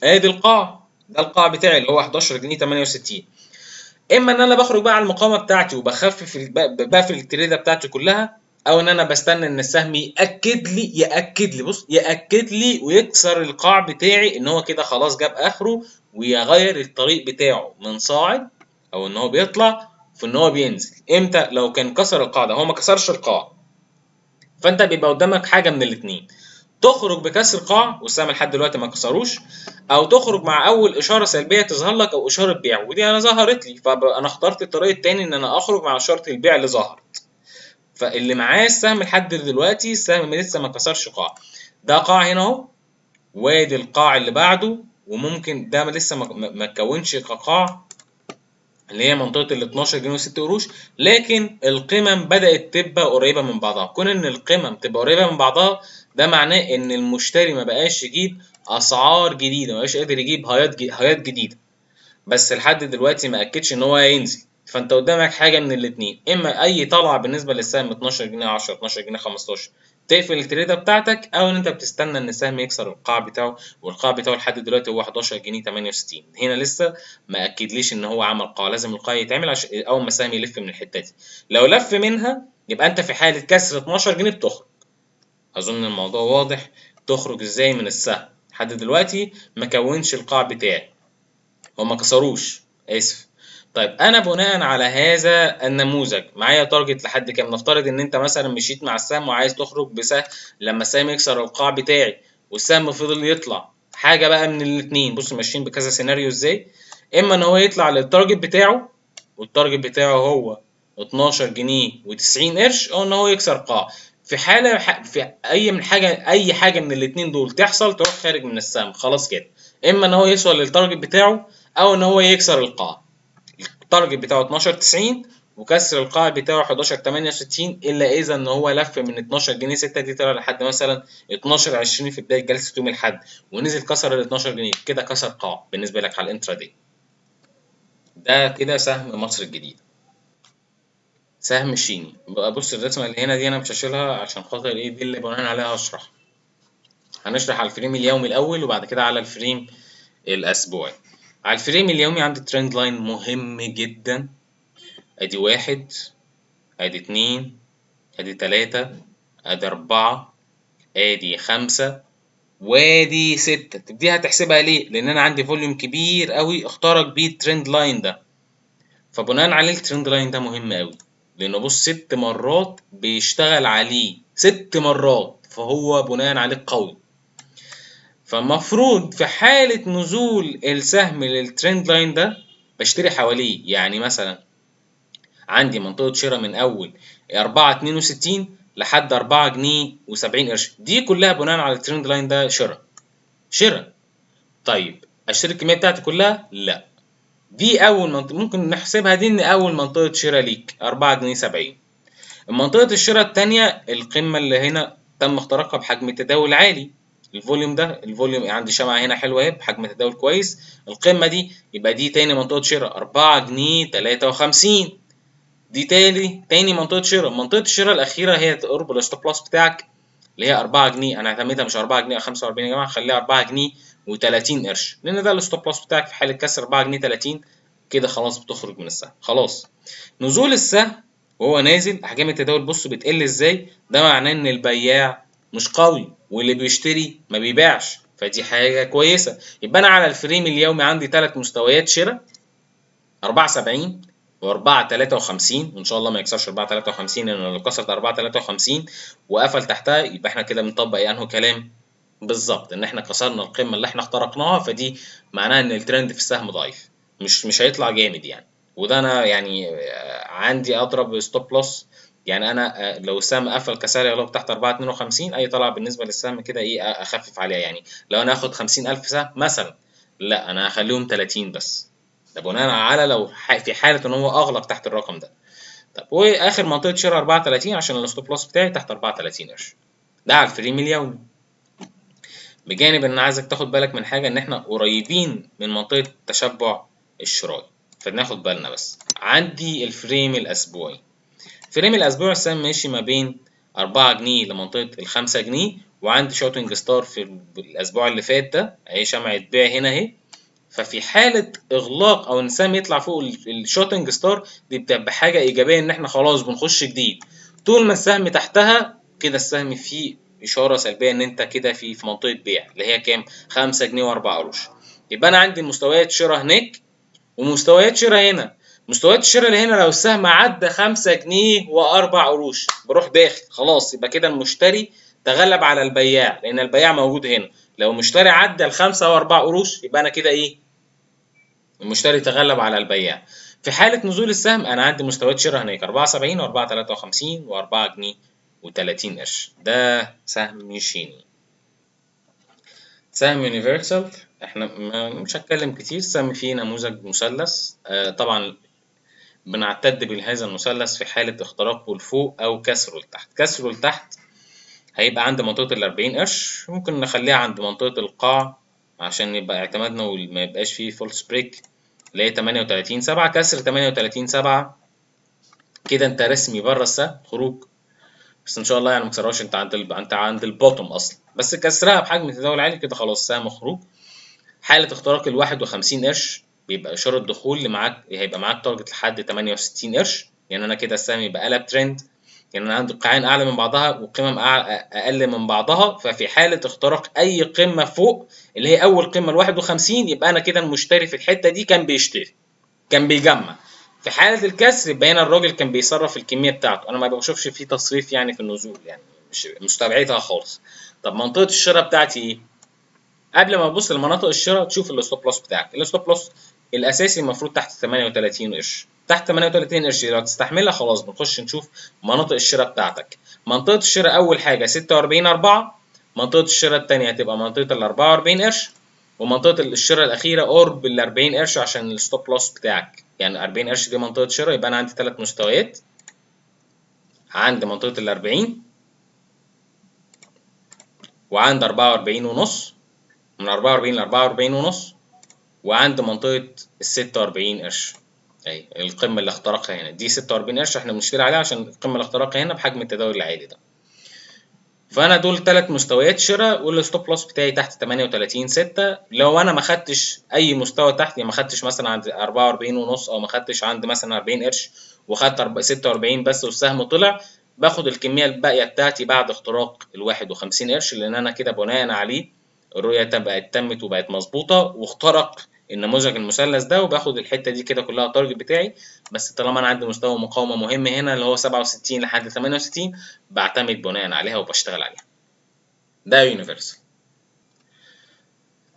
ادي القاع ده، القاع بتاعي اللي هو 11 جنيه 68. اما ان انا بخرج بقى على المقاومة بتاعتي وبخفف بقفل التريده بتاعتي كلها، او ان انا بستنى ان السهم ياكد لي بص، ياكد لي ويكسر القاع بتاعي ان هو كده خلاص جاب اخره، ويغير الطريق بتاعه من صاعد او ان هو بيطلع في ان هو بينزل. امتى؟ لو كان كسر القاع ده. هو ما كسرش القاع، فانت بيبقى قدامك حاجة من الاثنين، تخرج بكسر قاع والسهم لحد دلوقتي ما كسروش، او تخرج مع اول اشارة سلبية تظهر لك او اشارة بيع، ودي انا ظهرت لي، فانا اخترت الطريق الثاني ان انا اخرج مع اشارة البيع اللي ظهرت. فاللي معاه السهم لحد دلوقتي السهم لسه ما كسرش قاع، ده قاع هنا اهو، وادي القاع اللي بعده، وممكن ده لسه ما اتكونش كقاع اللي هي منطقة ال 12 جنيه و6 قروش، لكن القمم بدات تبقى قريبه من بعضها. كون ان القمم تبقى قريبه من بعضها ده معناه ان المشتري ما بقاش يجيب اسعار جديدة، ما بقاش قادر يجيب هايات جديدة، بس لحد دلوقتي ما اكدش ان هو هينزل. فانت قدامك حاجة من الاثنين، اما اي طلعه بالنسبة للسهم 12 جنيه 10 12 جنيه 15 تقفل التريده بتاعتك، او ان انت بتستنى ان السهم يكسر القاع بتاعه، والقاع بتاعه لحد دلوقتي هو 11 جنيه 68. هنا لسه ما اكدليش ان هو عمل قاع، لازم القاع يتعمل عشان اول ما السهم يلف من الحتة دي. لو لف منها يبقى انت في حاله كسر 12 جنيه بتخرج. اظن الموضوع واضح، تخرج ازاي من السهم. لحد دلوقتي ما كونش القاع بتاعي، هو ما كسروش، اسف. طيب انا بناء على هذا النموذج معايا target لحد كام؟ نفترض ان انت مثلا مشيت مع السهم وعايز تخرج بسهم لما السهم يكسر القاع بتاعي والسهم فضل يطلع، حاجة بقى من الاثنين. بصوا ماشيين بكذا سيناريو ازاي، اما ان هو يطلع لل target بتاعه وال target بتاعه هو 12 جنيه و90 قرش، او ان هو يكسر قاع. في حاله في اي من حاجة، اي حاجة من الاثنين دول تحصل تروح خارج من السهم خلاص كده، اما ان هو يوصل لل target بتاعه او ان هو يكسر القاع. ال target بتاعه 12.90 وكسر القاع بتاعه 11.68، الا اذا ان هو لف من 12 جنيه 6 دي طلع لحد مثلا 12.20 في بداية جلسه يوم الاحد ونزل كسر ال 12 جنيه، كده كسر قاع بالنسبة لك على ال intraday. ده كده سهم مصر الجديدة. سهم شيني بقى، بص الرسمة اللي هنا دي انا مش هشيلها عشان خاطر ايه، دي اللي بناء عليها هشرح. هنشرح على ال frame اليومي الاول وبعد كده على ال frame الاسبوعي. على ال frame اليومي عندي trend line مهم جدا، ادي 1، ادي 2، ادي 3، ادي 4، ادي 5، وادي 6. طب دي هتحسبها ليه؟ لان انا عندي volume كبير قوي اخترق بيه ال trend line ده، فبناء عليه ال trend line ده مهم قوي، لانه بص 6 مرات بيشتغل عليه، 6 مرات، فهو بناء عليه قوي. فالمفروض في حالة نزول السهم لل trend line ده بشتري حواليه، يعني مثلا عندي منطقة شراء من اول 4.62 لحد 4 جنيه و70 قرش، دي كلها بناء على ال trend line ده شراء شراء. طيب اشتري الكمية بتاعتي كلها؟ لا، دي اول منطقة ممكن نحسبها دي ان اول منطقة شراء ليك 4 جنيه 70. منطقة الشراء الثانية القمه اللي هنا تم اختراقها بحجم تداول عالي، ال volume ده، ال volume عندي شمعة هنا حلوة اهي بحجم تداول كويس، القمه دي يبقى دي تاني منطقة شراء 4 جنيه 53، دي تاني منطقة شراء. منطقة الشراء الاخيرة هي قرب ال stop loss بتاعك اللي هي 4 جنيه، انا اعتمدها مش 4 جنيه 45 يا جماعة، خليها 4 جنيه و30 قرش، لان ده ال stop loss بتاعك. في حاله كسر 4 جنيه 30 كده خلاص بتخرج من السهم. خلاص نزول السهم وهو نازل احجام التداول بص بتقل ازاي، ده معناه ان البياع مش قوي واللي بيشتري ما بيبيعش، فدي حاجة كويسة. يبقى انا على ال frame اليومي عندي 3 مستويات شراء، 4.70 و4.53، وان شاء الله ما يكسرش 4.53، لان لو كسرت 4.53 وقفل تحتها يبقى احنا كده بنطبق ايه انه كلام بالظبط، ان احنا كسرنا القمه اللي احنا اخترقناها، فدي معناها ان الترند في السهم ضعيف، مش هيطلع جامد يعني. وده انا يعني عندي اضرب stop loss، يعني انا لو السهم قفل كسر يغلق تحت 4.52 اي طلع بالنسبة للسهم كده ايه اخفف عليها، يعني لو انا هاخد 50,000 سهم مثلا، لا انا هخليهم 30 بس، ده بناء على لو في حاله ان هو اغلق تحت الرقم ده. طب واخر منطقة شراء 4.30 عشان ال stop loss بتاعي تحت 4.30 قرش، ده على ال frame اليومي. بجانب ان انا عايزك تاخد بالك من حاجة، ان احنا قريبين من منطقة تشبع الشراي، فناخد بالنا. بس عندي ال frame الاسبوعي، frame الاسبوعي السهم ماشي ما بين 4 جنيه لمنطقه ال 5 جنيه، وعندي shooting star في الاسبوع اللي فات ده اهي شمعة بيع هنا اهي، ففي حاله اغلاق او ان السهم يطلع فوق ال shooting star دي بتبقى حاجة ايجابية ان احنا خلاص بنخش جديد. طول ما السهم تحتها كده السهم فيه اشارة سلبية ان انت كده في منطقة بيع اللي هي كام؟ 5 جنيه و4 قروش. يبقى انا عندي مستويات شراء هناك ومستويات شراء هنا. مستويات الشراء اللي هنا لو السهم عدى 5 جنيه و4 قروش بروح داخل خلاص، يبقى كده المشتري تغلب على البياع لان البياع موجود هنا. لو المشتري عدى ال 5 و4 قروش يبقى انا كده ايه؟ المشتري تغلب على البياع. في حالة نزول السهم انا عندي مستويات شراء هناك 4.70 و4.53 و4 جنيه و30 قرش. ده سهم شيني. سهم يونيفرسال احنا مش هتكلم كتير، سهم فيه نموذج مثلث، طبعا بنعتد بهذا المثلث في حالة اختراقه لفوق او كسره لتحت. كسره لتحت هيبقى عند منطقة ال 40 قرش، ممكن نخليها عند منطقة القاع عشان يبقى اعتمادنا وما يبقاش فيه false break، اللي هي 38.7. كسر 38.7 كده انت رسمي بره السهم خروج، بس ان شاء الله يعني ما كسرهاش، انت عند انت عند ال bottom اصلا، بس كسرها بحجم تداول عالي كده خلاص سهم خروج. حالة اختراق ال 51 قرش بيبقى اشارة دخول اللي معاك، هيبقى معاك target لحد 68 قرش، يعني انا كده السهم يبقى قلب ترند، يعني انا عندي قاعين اعلى من بعضها وقمم اقل من بعضها، ففي حالة اختراق اي قمة فوق اللي هي اول قمة ال 51 يبقى انا كده المشتري في الحتة دي كان بيشتري، كان بيجمع. في حالة الكسر يبقى هنا الراجل كان بيصرف الكمية بتاعته، انا ما بشوفش فيه تصريف يعني في النزول، يعني مش مستبعدها خالص. طب منطقة الشراء بتاعتي ايه؟ قبل ما تبص لمناطق الشراء تشوف ال stop loss بتاعك. ال stop loss الاساسي المفروض تحت 38 قرش، تحت 38 قرش لو تستحملها خلاص بنخش نشوف مناطق الشراء بتاعتك. منطقة الشراء اول حاجة 46.4، منطقة الشراء الثانية هتبقى منطقة ال 44 قرش، ومنطقة الشراء الأخيرة قرب ال 40 قرش عشان ال stop loss بتاعك، يعني 40 قرش دي منطقة شراء. يبقى أنا عندي 3 مستويات، عند منطقة ال 40 وعند 44.5، من 44 ل 44.5، وعند منطقة ال 46 قرش أهي القمة اللي اخترقها هنا دي 46 قرش، احنا بنشتري عليها عشان القمة اللي اخترقها هنا بحجم التداول العالي ده. فأنا دول 3 مستويات شراء، وال stop loss بتاعي تحت 38.6. لو أنا ما خدتش أي مستوى تحت، يعني ما خدتش مثلا عند 44.5 أو ما خدتش عند مثلا 40 قرش وخدت 46 بس والسهم طلع، باخد الكمية الباقية بتاعتي بعد اختراق ال 51 قرش، لأن أنا كده بناء عليه الرؤية بقت تمت وبقت مظبوطة واخترق النموذج المثلث ده، وباخد الحتة دي كده كلها ال target بتاعي. بس طالما أنا عندي مستوى مقاومة مهم هنا اللي هو 67 لحد 68 بعتمد بناء عليها وبشتغل عليها. ده يونيفرسال.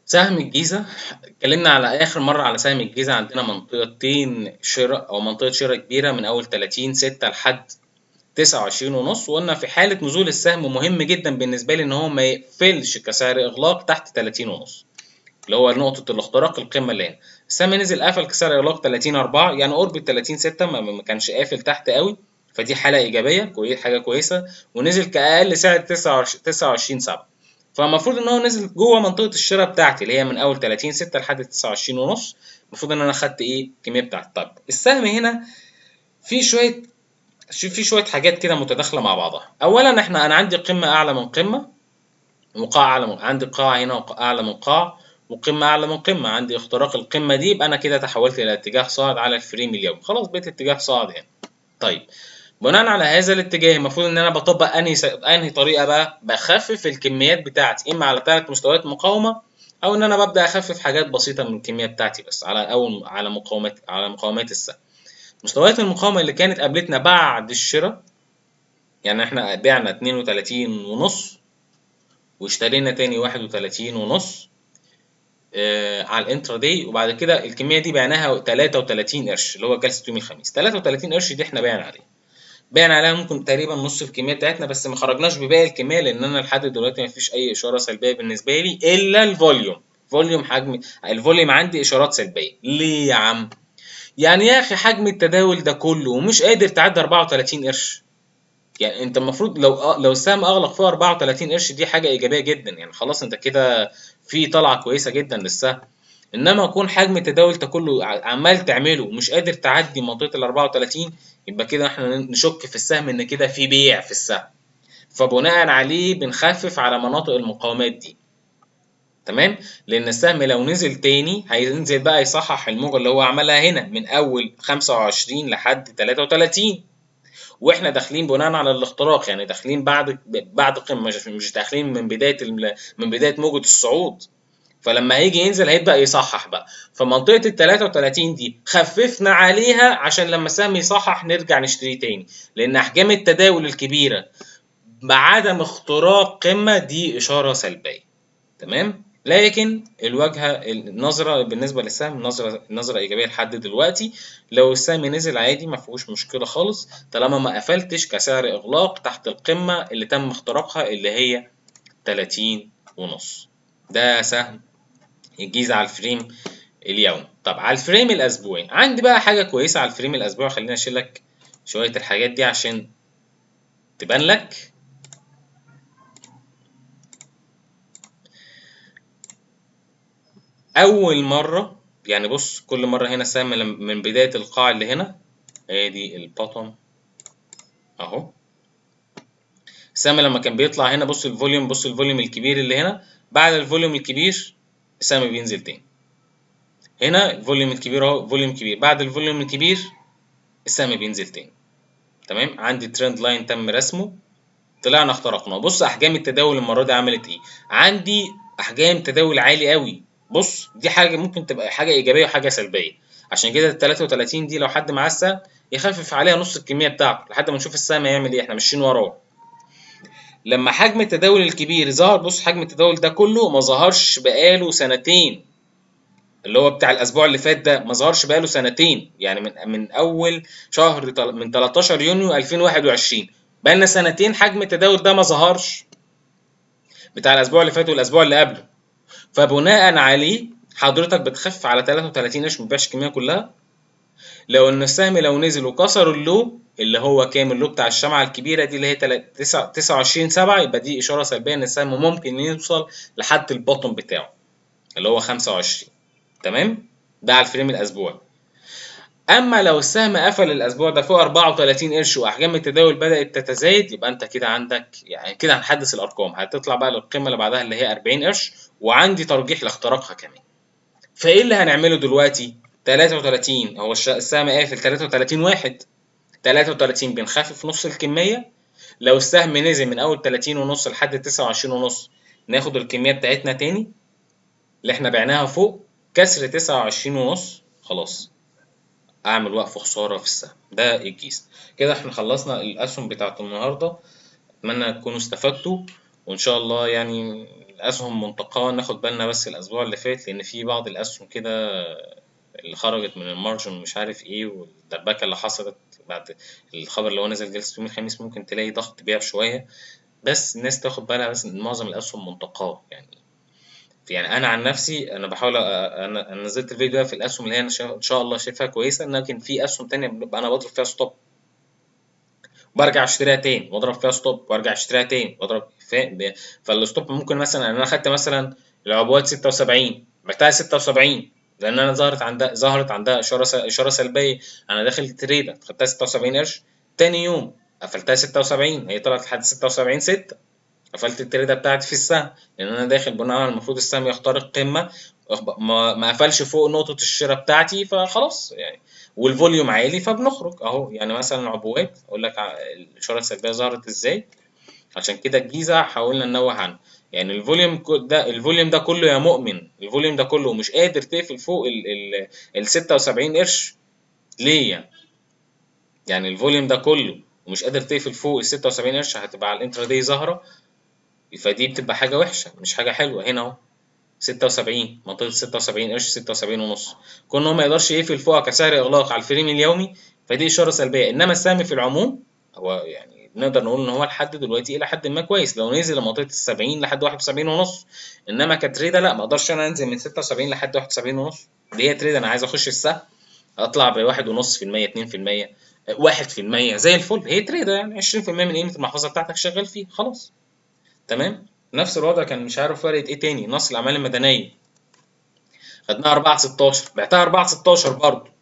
سهم الجيزة، اتكلمنا على آخر مرة على سهم الجيزة، عندنا منطقتين شراء أو منطقة شراء كبيرة من أول 30/6 لحد 29.5، وقلنا في حالة نزول السهم مهم جدا بالنسبة لي إن هو ما يقفلش كسعر إغلاق تحت 30.5، اللي هو نقطة الاختراق القمة اللي هنا. السهم نزل قفل كسعر إغلاق 30/4، يعني قرب ال 30/6، ما كانش قافل تحت قوي، فدي حالة إيجابية، حاجة كويسة. ونزل كأقل سعر 29.7، فالمفروض إن هو نزل جوه منطقة الشراء بتاعتي اللي هي من أول 30/6 لحد 29.5، المفروض إن أنا خدت إيه الكمية بتاعتي. طب السهم هنا في شوية حاجات كده متداخلة مع بعضها. أولاً أنا عندي قمة أعلى من قمة، وقاع أعلى من، عندي قاع هنا أعلى من قاع، وقمة أعلى من قمة، عندي اختراق القمة دي، يبقى أنا كده تحولت إلى اتجاه صاعد على الفريم اليومي، خلاص بقيت اتجاه صاعد هنا. طيب بناءً على هذا الاتجاه المفروض إن أنا بطبق أنهي طريقة بقى؟ بخفف الكميات بتاعتي، إما على 3 مستويات مقاومة، أو إن أنا ببدأ أخفف حاجات بسيطة من الكمية بتاعتي بس على أول، على مقاومات، على مقاومات السهم. مستويات المقاومة اللي كانت قابلتنا بعد الشراء، يعني إحنا بعنا اتنين وتلاتين ونص واشترينا تاني واحد وتلاتين ونص، على الانترا داي، وبعد كده الكمية دي بعناها 33 قرش اللي هو جلسة يوم الخميس. 33 قرش دي احنا بعنا عليها، بعنا عليها ممكن تقريبا نص الكمية بتاعتنا، بس ما خرجناش بباقي الكمية لأن أنا لحد دلوقتي ما فيش أي إشارة سلبية بالنسبة لي إلا ال volume. volume حجم ال volume عندي إشارات سلبية. ليه يا عم؟ يعني يا أخي حجم التداول ده كله ومش قادر تعدي 34 قرش. يعني أنت المفروض لو السهم أغلق فوق 34 قرش دي حاجة إيجابية جدا، يعني خلاص أنت كده في طلعة كويسة جدا للسهم. إنما يكون حجم التداول ده كله عمال تعمله ومش قادر تعدي منطقة ال 34، يبقى كده إحنا نشك في السهم إن كده في بيع في السهم، فبناء عليه بنخفف على مناطق المقاومات دي. تمام؟ لأن السهم لو نزل تاني هينزل بقى يصحح الموجة اللي هو عملها هنا من أول 25 لحد 33، واحنا داخلين بناء على الاختراق، يعني داخلين بعد قمة، مش داخلين من بداية موجة الصعود. فلما هيجي ينزل هيبدأ يصحح بقى، فمنطقة ال 33 دي خففنا عليها عشان لما السهم يصحح نرجع نشتريه تاني، لأن أحجام التداول الكبيرة بعدم اختراق قمة دي إشارة سلبية. تمام؟ لكن الواجهة النظرة بالنسبة للسهم نظرة إيجابية لحد دلوقتي. لو السهم نزل عادي ما فيهوش مشكلة خالص طالما ما قفلتش كسعر إغلاق تحت القمة اللي تم اختراقها اللي هي تلاتين ونص. ده سهم الجيزة على ال frame اليومي. طب على ال frame الأسبوعي عندي بقى حاجة كويسة على ال frame الأسبوعي، خلينا أشيل لك شوية الحاجات دي عشان تبان لك. أول مرة يعني بص كل مرة هنا السهم من بداية القاع اللي هنا ادي ال bottom اهو، السهم لما كان بيطلع هنا بص ال volume، بص ال volume الكبير اللي هنا، بعد ال volume الكبير السهم بينزل تاني. هنا ال volume الكبير اهو، volume كبير، بعد ال volume الكبير السهم بينزل تاني. تمام؟ عندي trend line تم رسمه، طلعنا اخترقناه. بص احجام التداول المرة دي عملت ايه؟ عندي احجام تداول عالي قوي. بص دي حاجة ممكن تبقى حاجة إيجابية وحاجة سلبية، عشان كده ال 33 دي لو حد معاه السهم يخفف عليها نص الكمية بتاعته لحد ما نشوف السهم هيعمل إيه، إحنا ماشيين وراه. لما حجم التداول الكبير ظهر، بص حجم التداول ده كله ما ظهرش بقاله سنتين، اللي هو بتاع الأسبوع اللي فات ده ما ظهرش بقاله سنتين، يعني من أول شهر من 13 يونيو 2021، بقالنا سنتين حجم التداول ده ما ظهرش بتاع الأسبوع اللي فات والأسبوع اللي قبله. فبناء عليه حضرتك بتخف على 33 قرش، ما تبيعش الكمية كلها. لو إن السهم لو نزل وكسر ال low اللي هو كام، ال low بتاع الشمعة الكبيرة دي اللي هي 29/7، يبقى دي إشارة سلبية إن السهم ممكن يوصل لحد ال bottom بتاعه اللي هو 25. تمام؟ ده على ال frame الأسبوعي. أما لو السهم قفل الأسبوع ده فوق 34 قرش وأحجام التداول بدأت تتزايد، يبقى أنت كده عندك يعني كده هنحدث الأرقام، هتطلع بقى للقمة اللي بعدها اللي هي 40 قرش، وعندي ترجيح لاختراقها كمان. فإيه اللي هنعمله دلوقتي؟ 33، هو السهم قافل 33.1، 33 بنخفف نص الكمية. لو السهم نزل من أول تلاتين ونص لحد تسعة وعشرين ونص ناخد الكمية بتاعتنا تاني اللي احنا بعناها فوق، كسر تسعة وعشرين ونص خلاص أعمل وقف خسارة في السهم. ده الجيزة. كده احنا خلصنا الأسهم بتاعت النهاردة، أتمنى تكونوا استفدتوا، وإن شاء الله اسهم منتقاه ناخد بالنا بس الاسبوع اللي فات، لان في بعض الاسهم كده اللي خرجت من ال margin ومش عارف ايه، والدربكه اللي حصلت بعد الخبر اللي هو نزل جلسه يوم الخميس، ممكن تلاقي ضغط بيع شوية. بس الناس تاخد بالها بس ان معظم الاسهم منتقاه. يعني انا عن نفسي انا بحاول انا نزلت الفيديو ده في الاسهم اللي هي انا ان شاء الله شايفها كويسة، لكن في اسهم تانية ببقى انا بضرب فيها stop وبرجع اشتريها تاني، واضرب فيها stop وارجع اشتريها تاني واضرب فيها. فال stop ممكن مثلا انا خدت مثلا العبوات 76، بعتها 76 لان انا ظهرت عندها اشاره سلبية، انا داخل تريده خدتها 76 قرش، تاني يوم قفلتها 76، هي طلعت لحد 76 6، قفلت التريده بتاعتي في السهم لان انا داخل بناء على المفروض السهم يخترق قمة، ما قفلش فوق نقطة الشراء بتاعتي، فخلاص يعني، وال volume عالي فبنخرج اهو. يعني مثلا عبوات اقول لك الاشارة السلبية ظهرت ازاي، عشان كده الجيزة حاولنا ننوه عنه. يعني ال volume ده، ال volume ده كله يا مؤمن، ال volume ده كله مش قادر تقفل فوق ال 76 قرش ليه يعني؟ يعني ال volume ده كله ومش قادر تقفل فوق ال 76 قرش، هتبقى على ال intraday ظاهره، فدي بتبقى حاجة وحشة مش حاجة حلوة. هنا اهو 76، منطقة 76 قرش، 76 ونص، كون هو ما يقدرش يقفل فوقها كسعر اغلاق على ال frame اليومي فدي اشارة سلبية. انما السهم في العموم هو يعني نقدر نقول ان هو لحد دلوقتي الى حد ما كويس، لو نزل لمنطقه ال 70 لحد 71 ونص. انما كتريده لا، ما اقدرش انا انزل من 76 لحد 71 ونص، دي هي تريده انا عايز اخش السهم اطلع ب واحد ونص في المية، اتنين في المية، واحد في المية زي الفل، هي تريده يعني 20% من قيمة المحفظة بتاعتك شغال فيه خلاص تمام. نفس الوضع كان مش عارف فرقت ايه تاني، نص الاعمال المدنية خدناها 4.16، بعتها 4.16 برضه.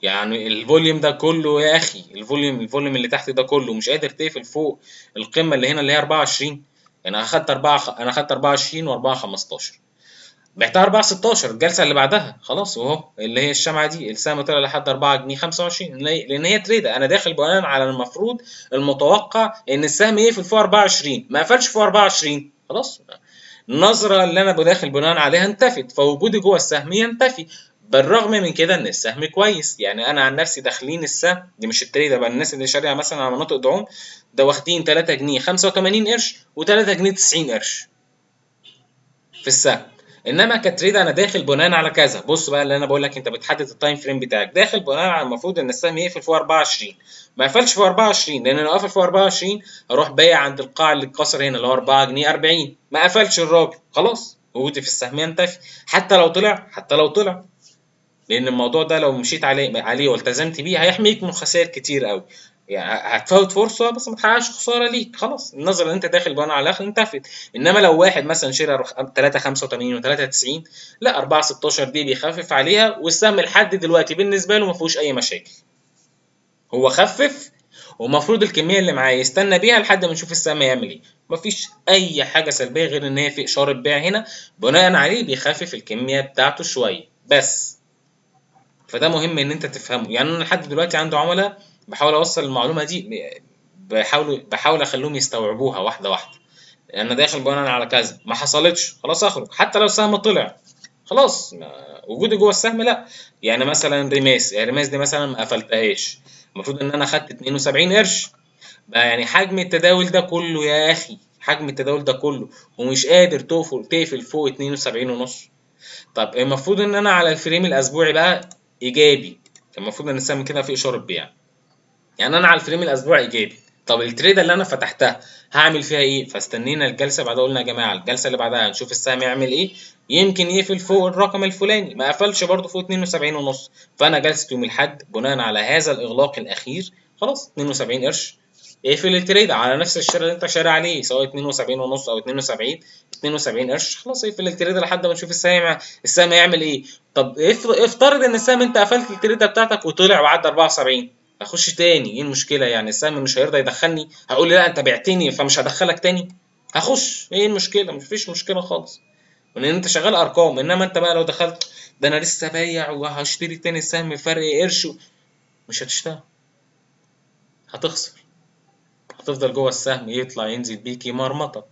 يعني ال volume ده كله يا اخي، ال volume اللي تحت ده كله مش قادر تقفل فوق القمه اللي هنا اللي هي 24. يعني انا اخدت أربعة وعشرين وأربعة خمستاشر، بعتها 4.16 الجلسة اللي بعدها خلاص، وهو اللي هي الشمعة دي السهم طلع لحد 4 جنيه 25، لان هي تريده. انا داخل بناء على المفروض المتوقع ان السهم يقفل فوق 24، ما قفلش فوق 24، خلاص النظرة اللي انا بداخل بناء عليها انتفت، فوجودي جوه السهم ينتفي. بالرغم من كده ان السهم كويس، يعني انا عن نفسي داخلين السهم دي مش التريده بقى، الناس اللي شاريها مثلا على مناطق دعوم ده واخدين 3 جنيه 85 قرش و3 جنيه 90 قرش في السهم. انما كتريد انا داخل بناء على كذا. بص بقى اللي انا بقول لك، انت بتحدد ال time frame بتاعك، داخل بناء على المفروض ان السهم يقفل فوق 24، ما قفلش فوق 24، لان لو قفل فوق 24 اروح بايع عند القاع اللي اتكسر هنا اللي هو 4 جنيه 40، ما قفلش الراجل خلاص وجودي في السهم ينتفي، حتى لو طلع، حتى لو طلع، لان الموضوع ده لو مشيت عليه والتزمت بيه هيحميك من خسائر كتير قوي. يعني هتفوت فرصة بس ما تحققش خسارة ليك، خلاص النظرة اللي انت داخل بناء على الاخر انتفت. انما لو واحد مثلا شرى تلاتة خمسة وتمانين وتلاتة تسعين، لا أربعة ستاشر دي بيخفف عليها، والسهم لحد دلوقتي بالنسبة له ما فيهوش اي مشاكل، هو خفف ومفروض الكمية اللي معاه يستنى بيها لحد ما نشوف السهم يعمل ايه. مفيش اي حاجة سلبية غير ان هي في اشارة بيع هنا، بناء عليه بيخفف الكمية بتاعته شوية بس. فده مهم ان انت تفهمه. يعني انا لحد دلوقتي عندي عملاء بحاول اوصل المعلومة دي، بحاول اخليهم يستوعبوها واحدة واحدة. انا داخل بناء على كذا، ما حصلتش خلاص اخرج، حتى لو السهم طلع خلاص وجودي جوه السهم لا. يعني مثلا ريماس، يعني ريماس دي مثلا ما قفلتهاش، المفروض ان انا خدت 72 قرش بقى، يعني حجم التداول ده كله يا اخي، حجم التداول ده كله ومش قادر تقفل فوق اتنين وسبعين ونص. طب المفروض ان انا على ال frame الاسبوعي بقى ايجابي، المفروض ان السهم كده فيه اشارة بيع، يعني انا على ال frame الاسبوعي ايجابي. طب التريده اللي انا فتحتها هعمل فيها ايه؟ فاستنينا الجلسة بعدها، قلنا يا جماعة الجلسة اللي بعدها هنشوف السهم يعمل ايه، يمكن يقفل فوق الرقم الفلاني، ما قفلش برده فوق اتنين وسبعين ونص. فانا جلسه يوم الاحد بناء على هذا الاغلاق الاخير خلاص 72 قرش، اقفل التريد على نفس الشراء اللي انت شاري عليه، سواء اتنين وسبعين ونص او اتنين وسبعين، اتنين وسبعين قرش، خلاص اقفل التريد لحد ما نشوف السهم هيعمل ايه. طب افترض ان السهم انت قفلت التريده بتاعتك وطلع وعدى 74، اخش تاني، ايه المشكلة؟ يعني السهم مش هيرضى يدخلني، هقول لي لا انت بعتني فمش هدخلك تاني، هخش، ايه المشكلة؟ مفيش مشكلة خالص، لان انت شغال ارقام. انما انت بقى لو دخلت ده انا لسه بايع وهشتري تاني السهم فرق قرش، مش هتشتغل، هتخسر، هتفضل جوه السهم يطلع ينزل بيك يمرمطك.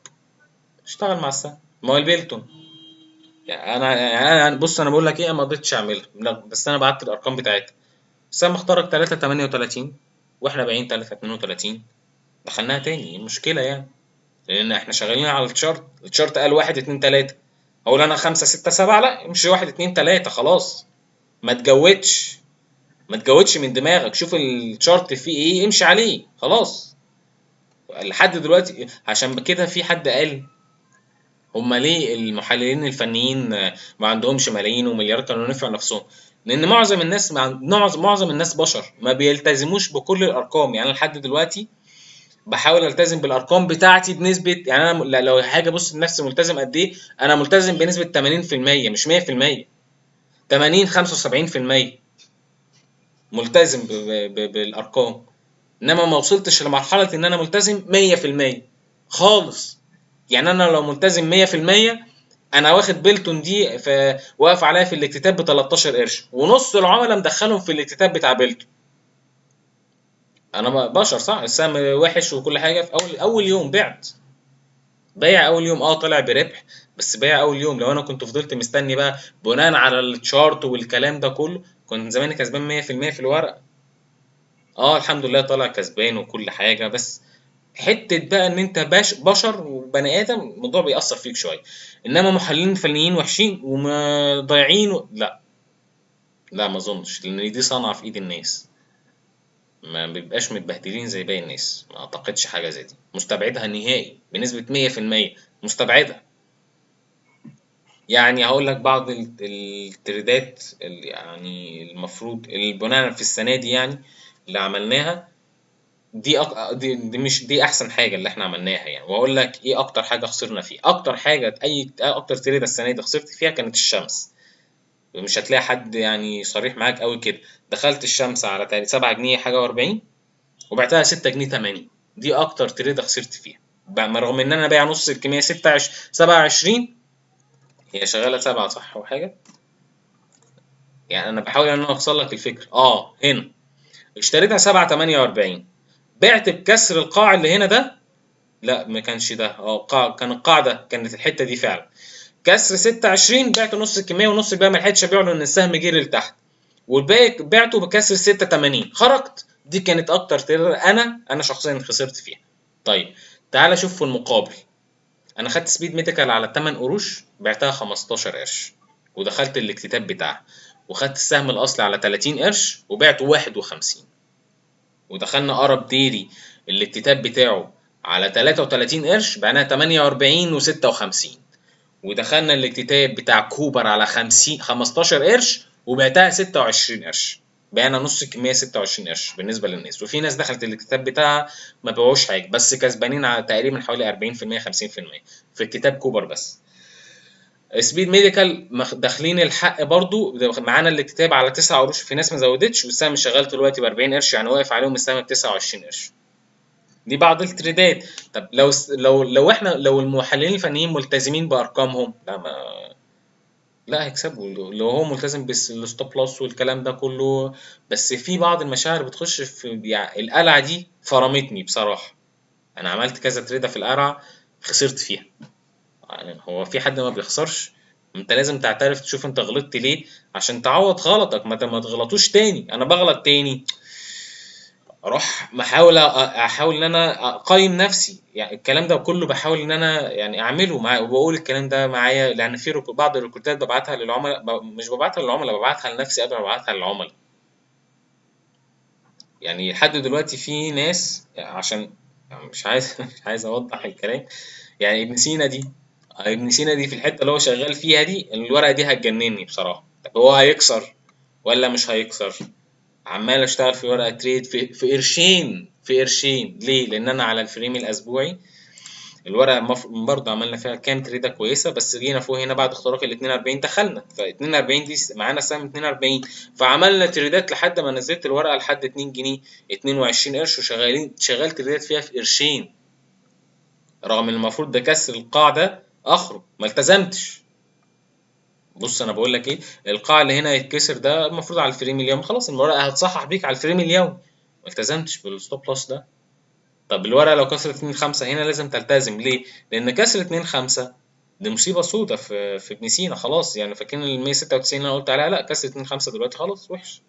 اشتغل مع السهم. ما هو البيلتون يعني انا بص انا بقول لك ايه، انا ما قدرتش اعملها، لا، بس انا بعت الارقام بتاعتها. السهم اخترق 3.38 واحنا بايعين 3.32، دخلناها تاني، ايه المشكلة يعني؟ لان احنا شغالين على ال chart. ال chart قال 1 2 3، اقول انا 5 6 7؟ لا، مش 1 2 3، خلاص. ما تجودش، ما تجودش من دماغك، شوف ال chart فيه ايه امشي عليه خلاص. لحد دلوقتي عشان كده في حد قال هما ليه المحللين الفنيين ما عندهمش ملايين ومليارات كانوا نفعوا نفسهم؟ لان معظم الناس معظم الناس بشر ما بيلتزموش بكل الارقام. يعني انا لحد دلوقتي بحاول التزم بالارقام بتاعتي بنسبة، يعني انا لو حاجة بص لنفسي ملتزم قد ايه، انا ملتزم بنسبة 80% مش 100%، 80 75% ملتزم بالارقام. انما ما وصلتش لمرحلة ان انا ملتزم 100% خالص. يعني انا لو ملتزم 100%، انا واخد بيلتون دي واقف عليها في الاكتتاب ب 13 قرش، ونص العملاء مدخلهم في الاكتتاب بتاع بيلتون. انا بشر صح، السهم وحش وكل حاجة، في اول يوم بعت، بيع اول يوم، طلع بربح، بس بيع اول يوم. لو انا كنت فضلت مستني بقى بناء على ال chart والكلام ده كله، كنت زماني كسبان 100% في الورقة. الحمد لله طلع كسبان وكل حاجة، بس حتة بقى ان انت بشر وبني ادم، الموضوع بيأثر فيك شوية. انما محللين فنيين وحشين وما ضايعين لا لا ما اظنش، لان دي صنعه في ايد الناس، ما بيبقاش متبهدلين زي باقي الناس. ما اعتقدش حاجة زي دي، مستبعدها نهائي بنسبة 100%، مستبعدها. يعني هقول لك بعض التريدات اللي يعني المفروض بناء في السنة دي، يعني اللي عملناها دي، دي مش دي احسن حاجة اللي احنا عملناها يعني. واقول لك ايه اكتر حاجة خسرنا فيها، اكتر حاجة اي اكتر تريده السنة دي خسرت فيها كانت الشمس. مش هتلاقي حد يعني صريح معاك قوي كده. دخلت الشمس على 7 جنيه حاجة و40، وبعتها 6 جنيه 80. دي اكتر تريده خسرت فيها، رغم ان انا بايع نص الكمية 27، هي شغالة 7 صح وحاجه يعني. انا بحاول ان انا اوصل لك الفكرة. هنا اشتريتها 7.48، بعت بكسر القاع اللي هنا ده، لا ما كانش ده، قاع، كان القاع ده، كانت الحتة دي فعلا كسر 26، بعت نص الكمية ونص الباقي ما لحقتش ابيعه لان السهم جري لتحت، والباقي بعته بكسر 6.80، خرجت. دي كانت اكتر تريدر انا شخصيا خسرت فيها. طيب تعالى شوف في المقابل، انا خدت سبيد ميديكال على 8 قروش، بعتها 15 قرش ودخلت الاكتتاب بتاعها، وخدت السهم الاصلي على 30 قرش وبعته 51، ودخلنا ارب ديري الاكتتاب بتاعه على 33 قرش، بعناها 48 و56، ودخلنا الاكتتاب بتاع كوبر على 15 قرش وبعتها 26 قرش، بعنا نص الكمية 26 قرش بالنسبة للناس. وفي ناس دخلت الاكتتاب بتاعها ما باعوش حاجة، بس كسبانين على تقريبا حوالي 40% 50% في اكتتاب كوبر بس. سبيد ميديكال داخلين الحق برضو، معانا الاكتتاب على 9 قروش، في ناس ما زودتش، والسهم شغال دلوقتي ب 40 قرش، يعني واقف عليهم السهم ب 29 قرش. دي بعض التريدات. طب لو لو لو احنا لو المحللين الفنيين ملتزمين بارقامهم، لا ما لا هيكسبوا لو هو ملتزم بال stop loss والكلام ده كله. بس في بعض المشاعر بتخش في يعني القلعة دي، فرمتني بصراحة. انا عملت كذا تريده في القلعة خسرت فيها. يعني هو في حد ما بيخسرش؟ انت لازم تعترف، تشوف انت غلطت ليه عشان تعوض غلطك، ما تغلطوش تاني. انا بغلط تاني، اروح محاول احاول ان انا اقيم نفسي، يعني الكلام ده كله بحاول ان انا يعني اعمله معايا، وبقول الكلام ده معايا، لان في بعض الريكوردات ببعتها للعملاء، مش ببعتها للعملاء، ببعتها لنفسي قبل ما ببعتها للعملاء. يعني لحد دلوقتي في ناس، عشان مش عايز اوضح الكلام، يعني ابن سينا دي في الحتة اللي هو شغال فيها دي، الورقة دي هتجنني بصراحة. طب هو هيكسر ولا مش هيكسر؟ عمال اشتغل في ورقة trade في قرشين، في قرشين. ليه؟ لان انا على ال frame الاسبوعي الورقة برضه عملنا فيها كام تريده كويسة، بس جينا فوق هنا بعد اختراق ال 42 دخلنا، ف 42 دي معانا سهم 42، فعملنا تريدات لحد ما نزلت الورقة لحد 2 جنيه 22 قرش، وشغالين شغال تريدات فيها في قرشين، رغم ان المفروض ده كسر القاع ده اخرج، ما التزمتش. بص انا بقول لك ايه، القاع اللي هنا يتكسر ده المفروض على ال frame اليوم، خلاص الورقة هتصحح بيك على ال frame اليوم، ما التزمتش بال stop loss ده. طب الورقة لو كسرت 2.5 هنا لازم تلتزم، ليه؟ لان كسر 2.5 دي مصيبة سودة في ابن سينا خلاص. يعني فاكرين ال 196 اللي انا قلت عليها؟ لا، كسر 2.5 دلوقتي خلاص وحش.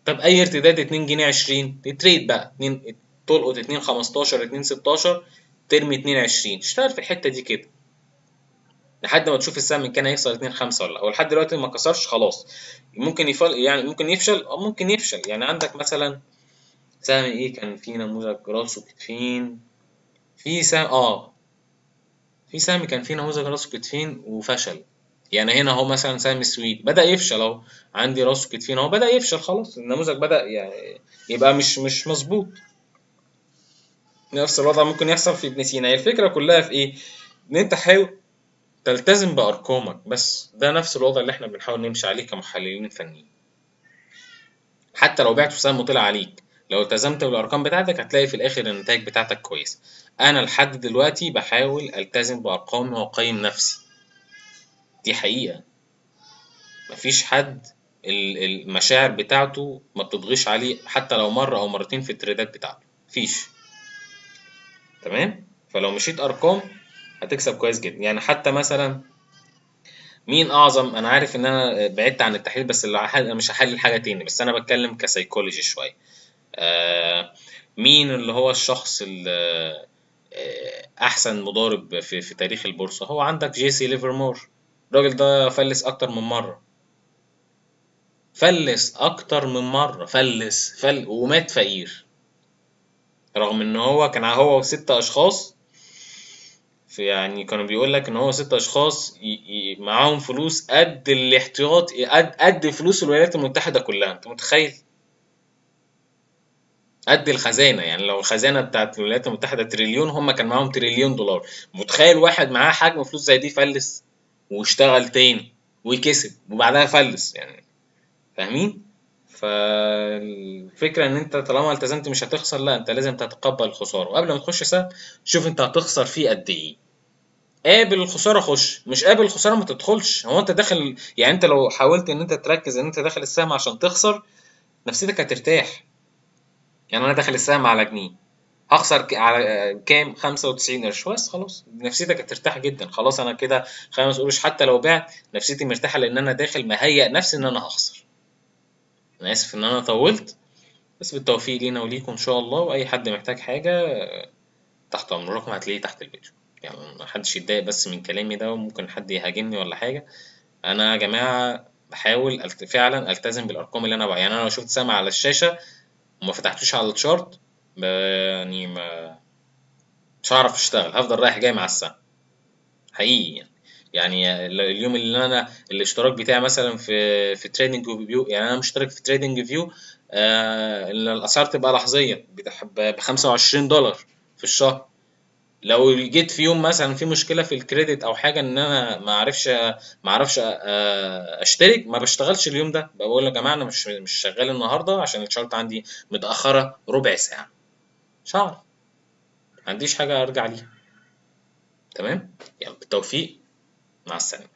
طب اي ارتداد 2 جنيه 20 دي trade بقى، 2 تلقط 2.15 2.16 ترمي 2.20، اشتغل في الحتة دي كده لحد ما تشوف السهم كان هيكسر 2.5 ولا لا. هو لحد دلوقتي ما كسرش خلاص، ممكن يفل يعني ممكن يفشل او ممكن يفشل. يعني عندك مثلا سهم ايه كان في نموذج راسه كتفين، في سهم في سهم كان في نموذج راسه كتفين وفشل. يعني هنا اهو مثلا سهم السويد بدأ يفشل اهو، عندي راسه كتفين اهو بدأ يفشل خلاص، النموذج بدأ يعني يبقى مش مظبوط. نفس الوضع ممكن يحصل في ابن سينا. هي الفكرة كلها في ايه؟ ان انت حاول تلتزم بأرقامك بس، ده نفس الوضع اللي احنا بنحاول نمشي عليه كمحللين فنيين. حتى لو بعت في سهم وطلع عليك، لو التزمت بالأرقام بتاعتك هتلاقي في الآخر النتائج بتاعتك كويسة. أنا لحد دلوقتي بحاول ألتزم بأرقامي وأقيم نفسي، دي حقيقة. مفيش حد المشاعر بتاعته ما بتضغيش عليه حتى لو مرة أو مرتين في التريدات بتاعته، مفيش. تمام؟ فلو مشيت أرقام هتكسب كويس جدا. يعني حتى مثلا مين أعظم، أنا عارف إن أنا بعدت عن التحليل بس أنا مش هحلل حاجة تاني، بس أنا بتكلم كسيكولوجي شوية. مين اللي هو الشخص أحسن مضارب في تاريخ البورصة؟ هو عندك جيسي ليفرمور. الراجل ده فلس أكتر من مرة، فلس أكتر من مرة، فلس فل ومات فقير، رغم إن هو كان هو وست أشخاص في، يعني كانوا بيقول لك إن هو 6 أشخاص معاهم فلوس قد الاحتياط، قد فلوس الولايات المتحدة كلها. أنت متخيل؟ قد الخزانة، يعني لو الخزانة بتاعت الولايات المتحدة تريليون، هم كان معاهم تريليون دولار. متخيل واحد معاه حجم فلوس زي دي فلس واشتغل تاني وكسب وبعدها فلس، يعني فاهمين؟ فالفكرة ان انت طالما التزمت مش هتخسر، لا انت لازم تتقبل الخسارة، وقبل ما تخش سهم شوف انت هتخسر فيه قد ايه. قابل الخسارة خش، مش قابل الخسارة ما تدخلش. هو انت داخل، يعني انت لو حاولت ان انت تركز ان انت داخل السهم عشان تخسر، نفسيتك هترتاح. يعني انا داخل السهم على جنيه، هخسر على كام؟ 95 قرش بس، خلاص نفسيتك هترتاح جدا. خلاص انا كده 5 قروش حتى لو بعت نفسيتي مرتاحة، لان انا داخل مهيئ نفسي ان انا هخسر. انا اسف ان انا طولت، بس بالتوفيق لينا وليكم ان شاء الله. واي حد محتاج حاجة تحت امركم، هتلاقيه تحت الفيديو. يعني ما حدش يتضايق بس من كلامي ده، وممكن حد يهاجمني ولا حاجة. انا يا جماعة بحاول فعلا التزم بالارقام اللي انا بقى. يعني انا لو شفت سهم على الشاشة وما فتحتوش على الشارت، يعني ما مش هعرف اشتغل، هفضل رايح جاي مع السهم حقيقي. يعني اليوم اللي انا الاشتراك بتاعي مثلا في تريدنج فيو، يعني انا مشترك في تريدنج فيو، الاسعار تبقى لحظيه ب 25 دولار في الشهر. لو جيت في يوم مثلا في مشكله في الكريدت او حاجه ان انا ما اعرفش اشترك، ما بشتغلش اليوم ده، بقول يا جماعه انا مش شغال النهارده عشان الشارت عندي متاخره ربع ساعه، مش هعرف، ما عنديش حاجه ارجع ليها. تمام، يلا بالتوفيق، مع السلامه.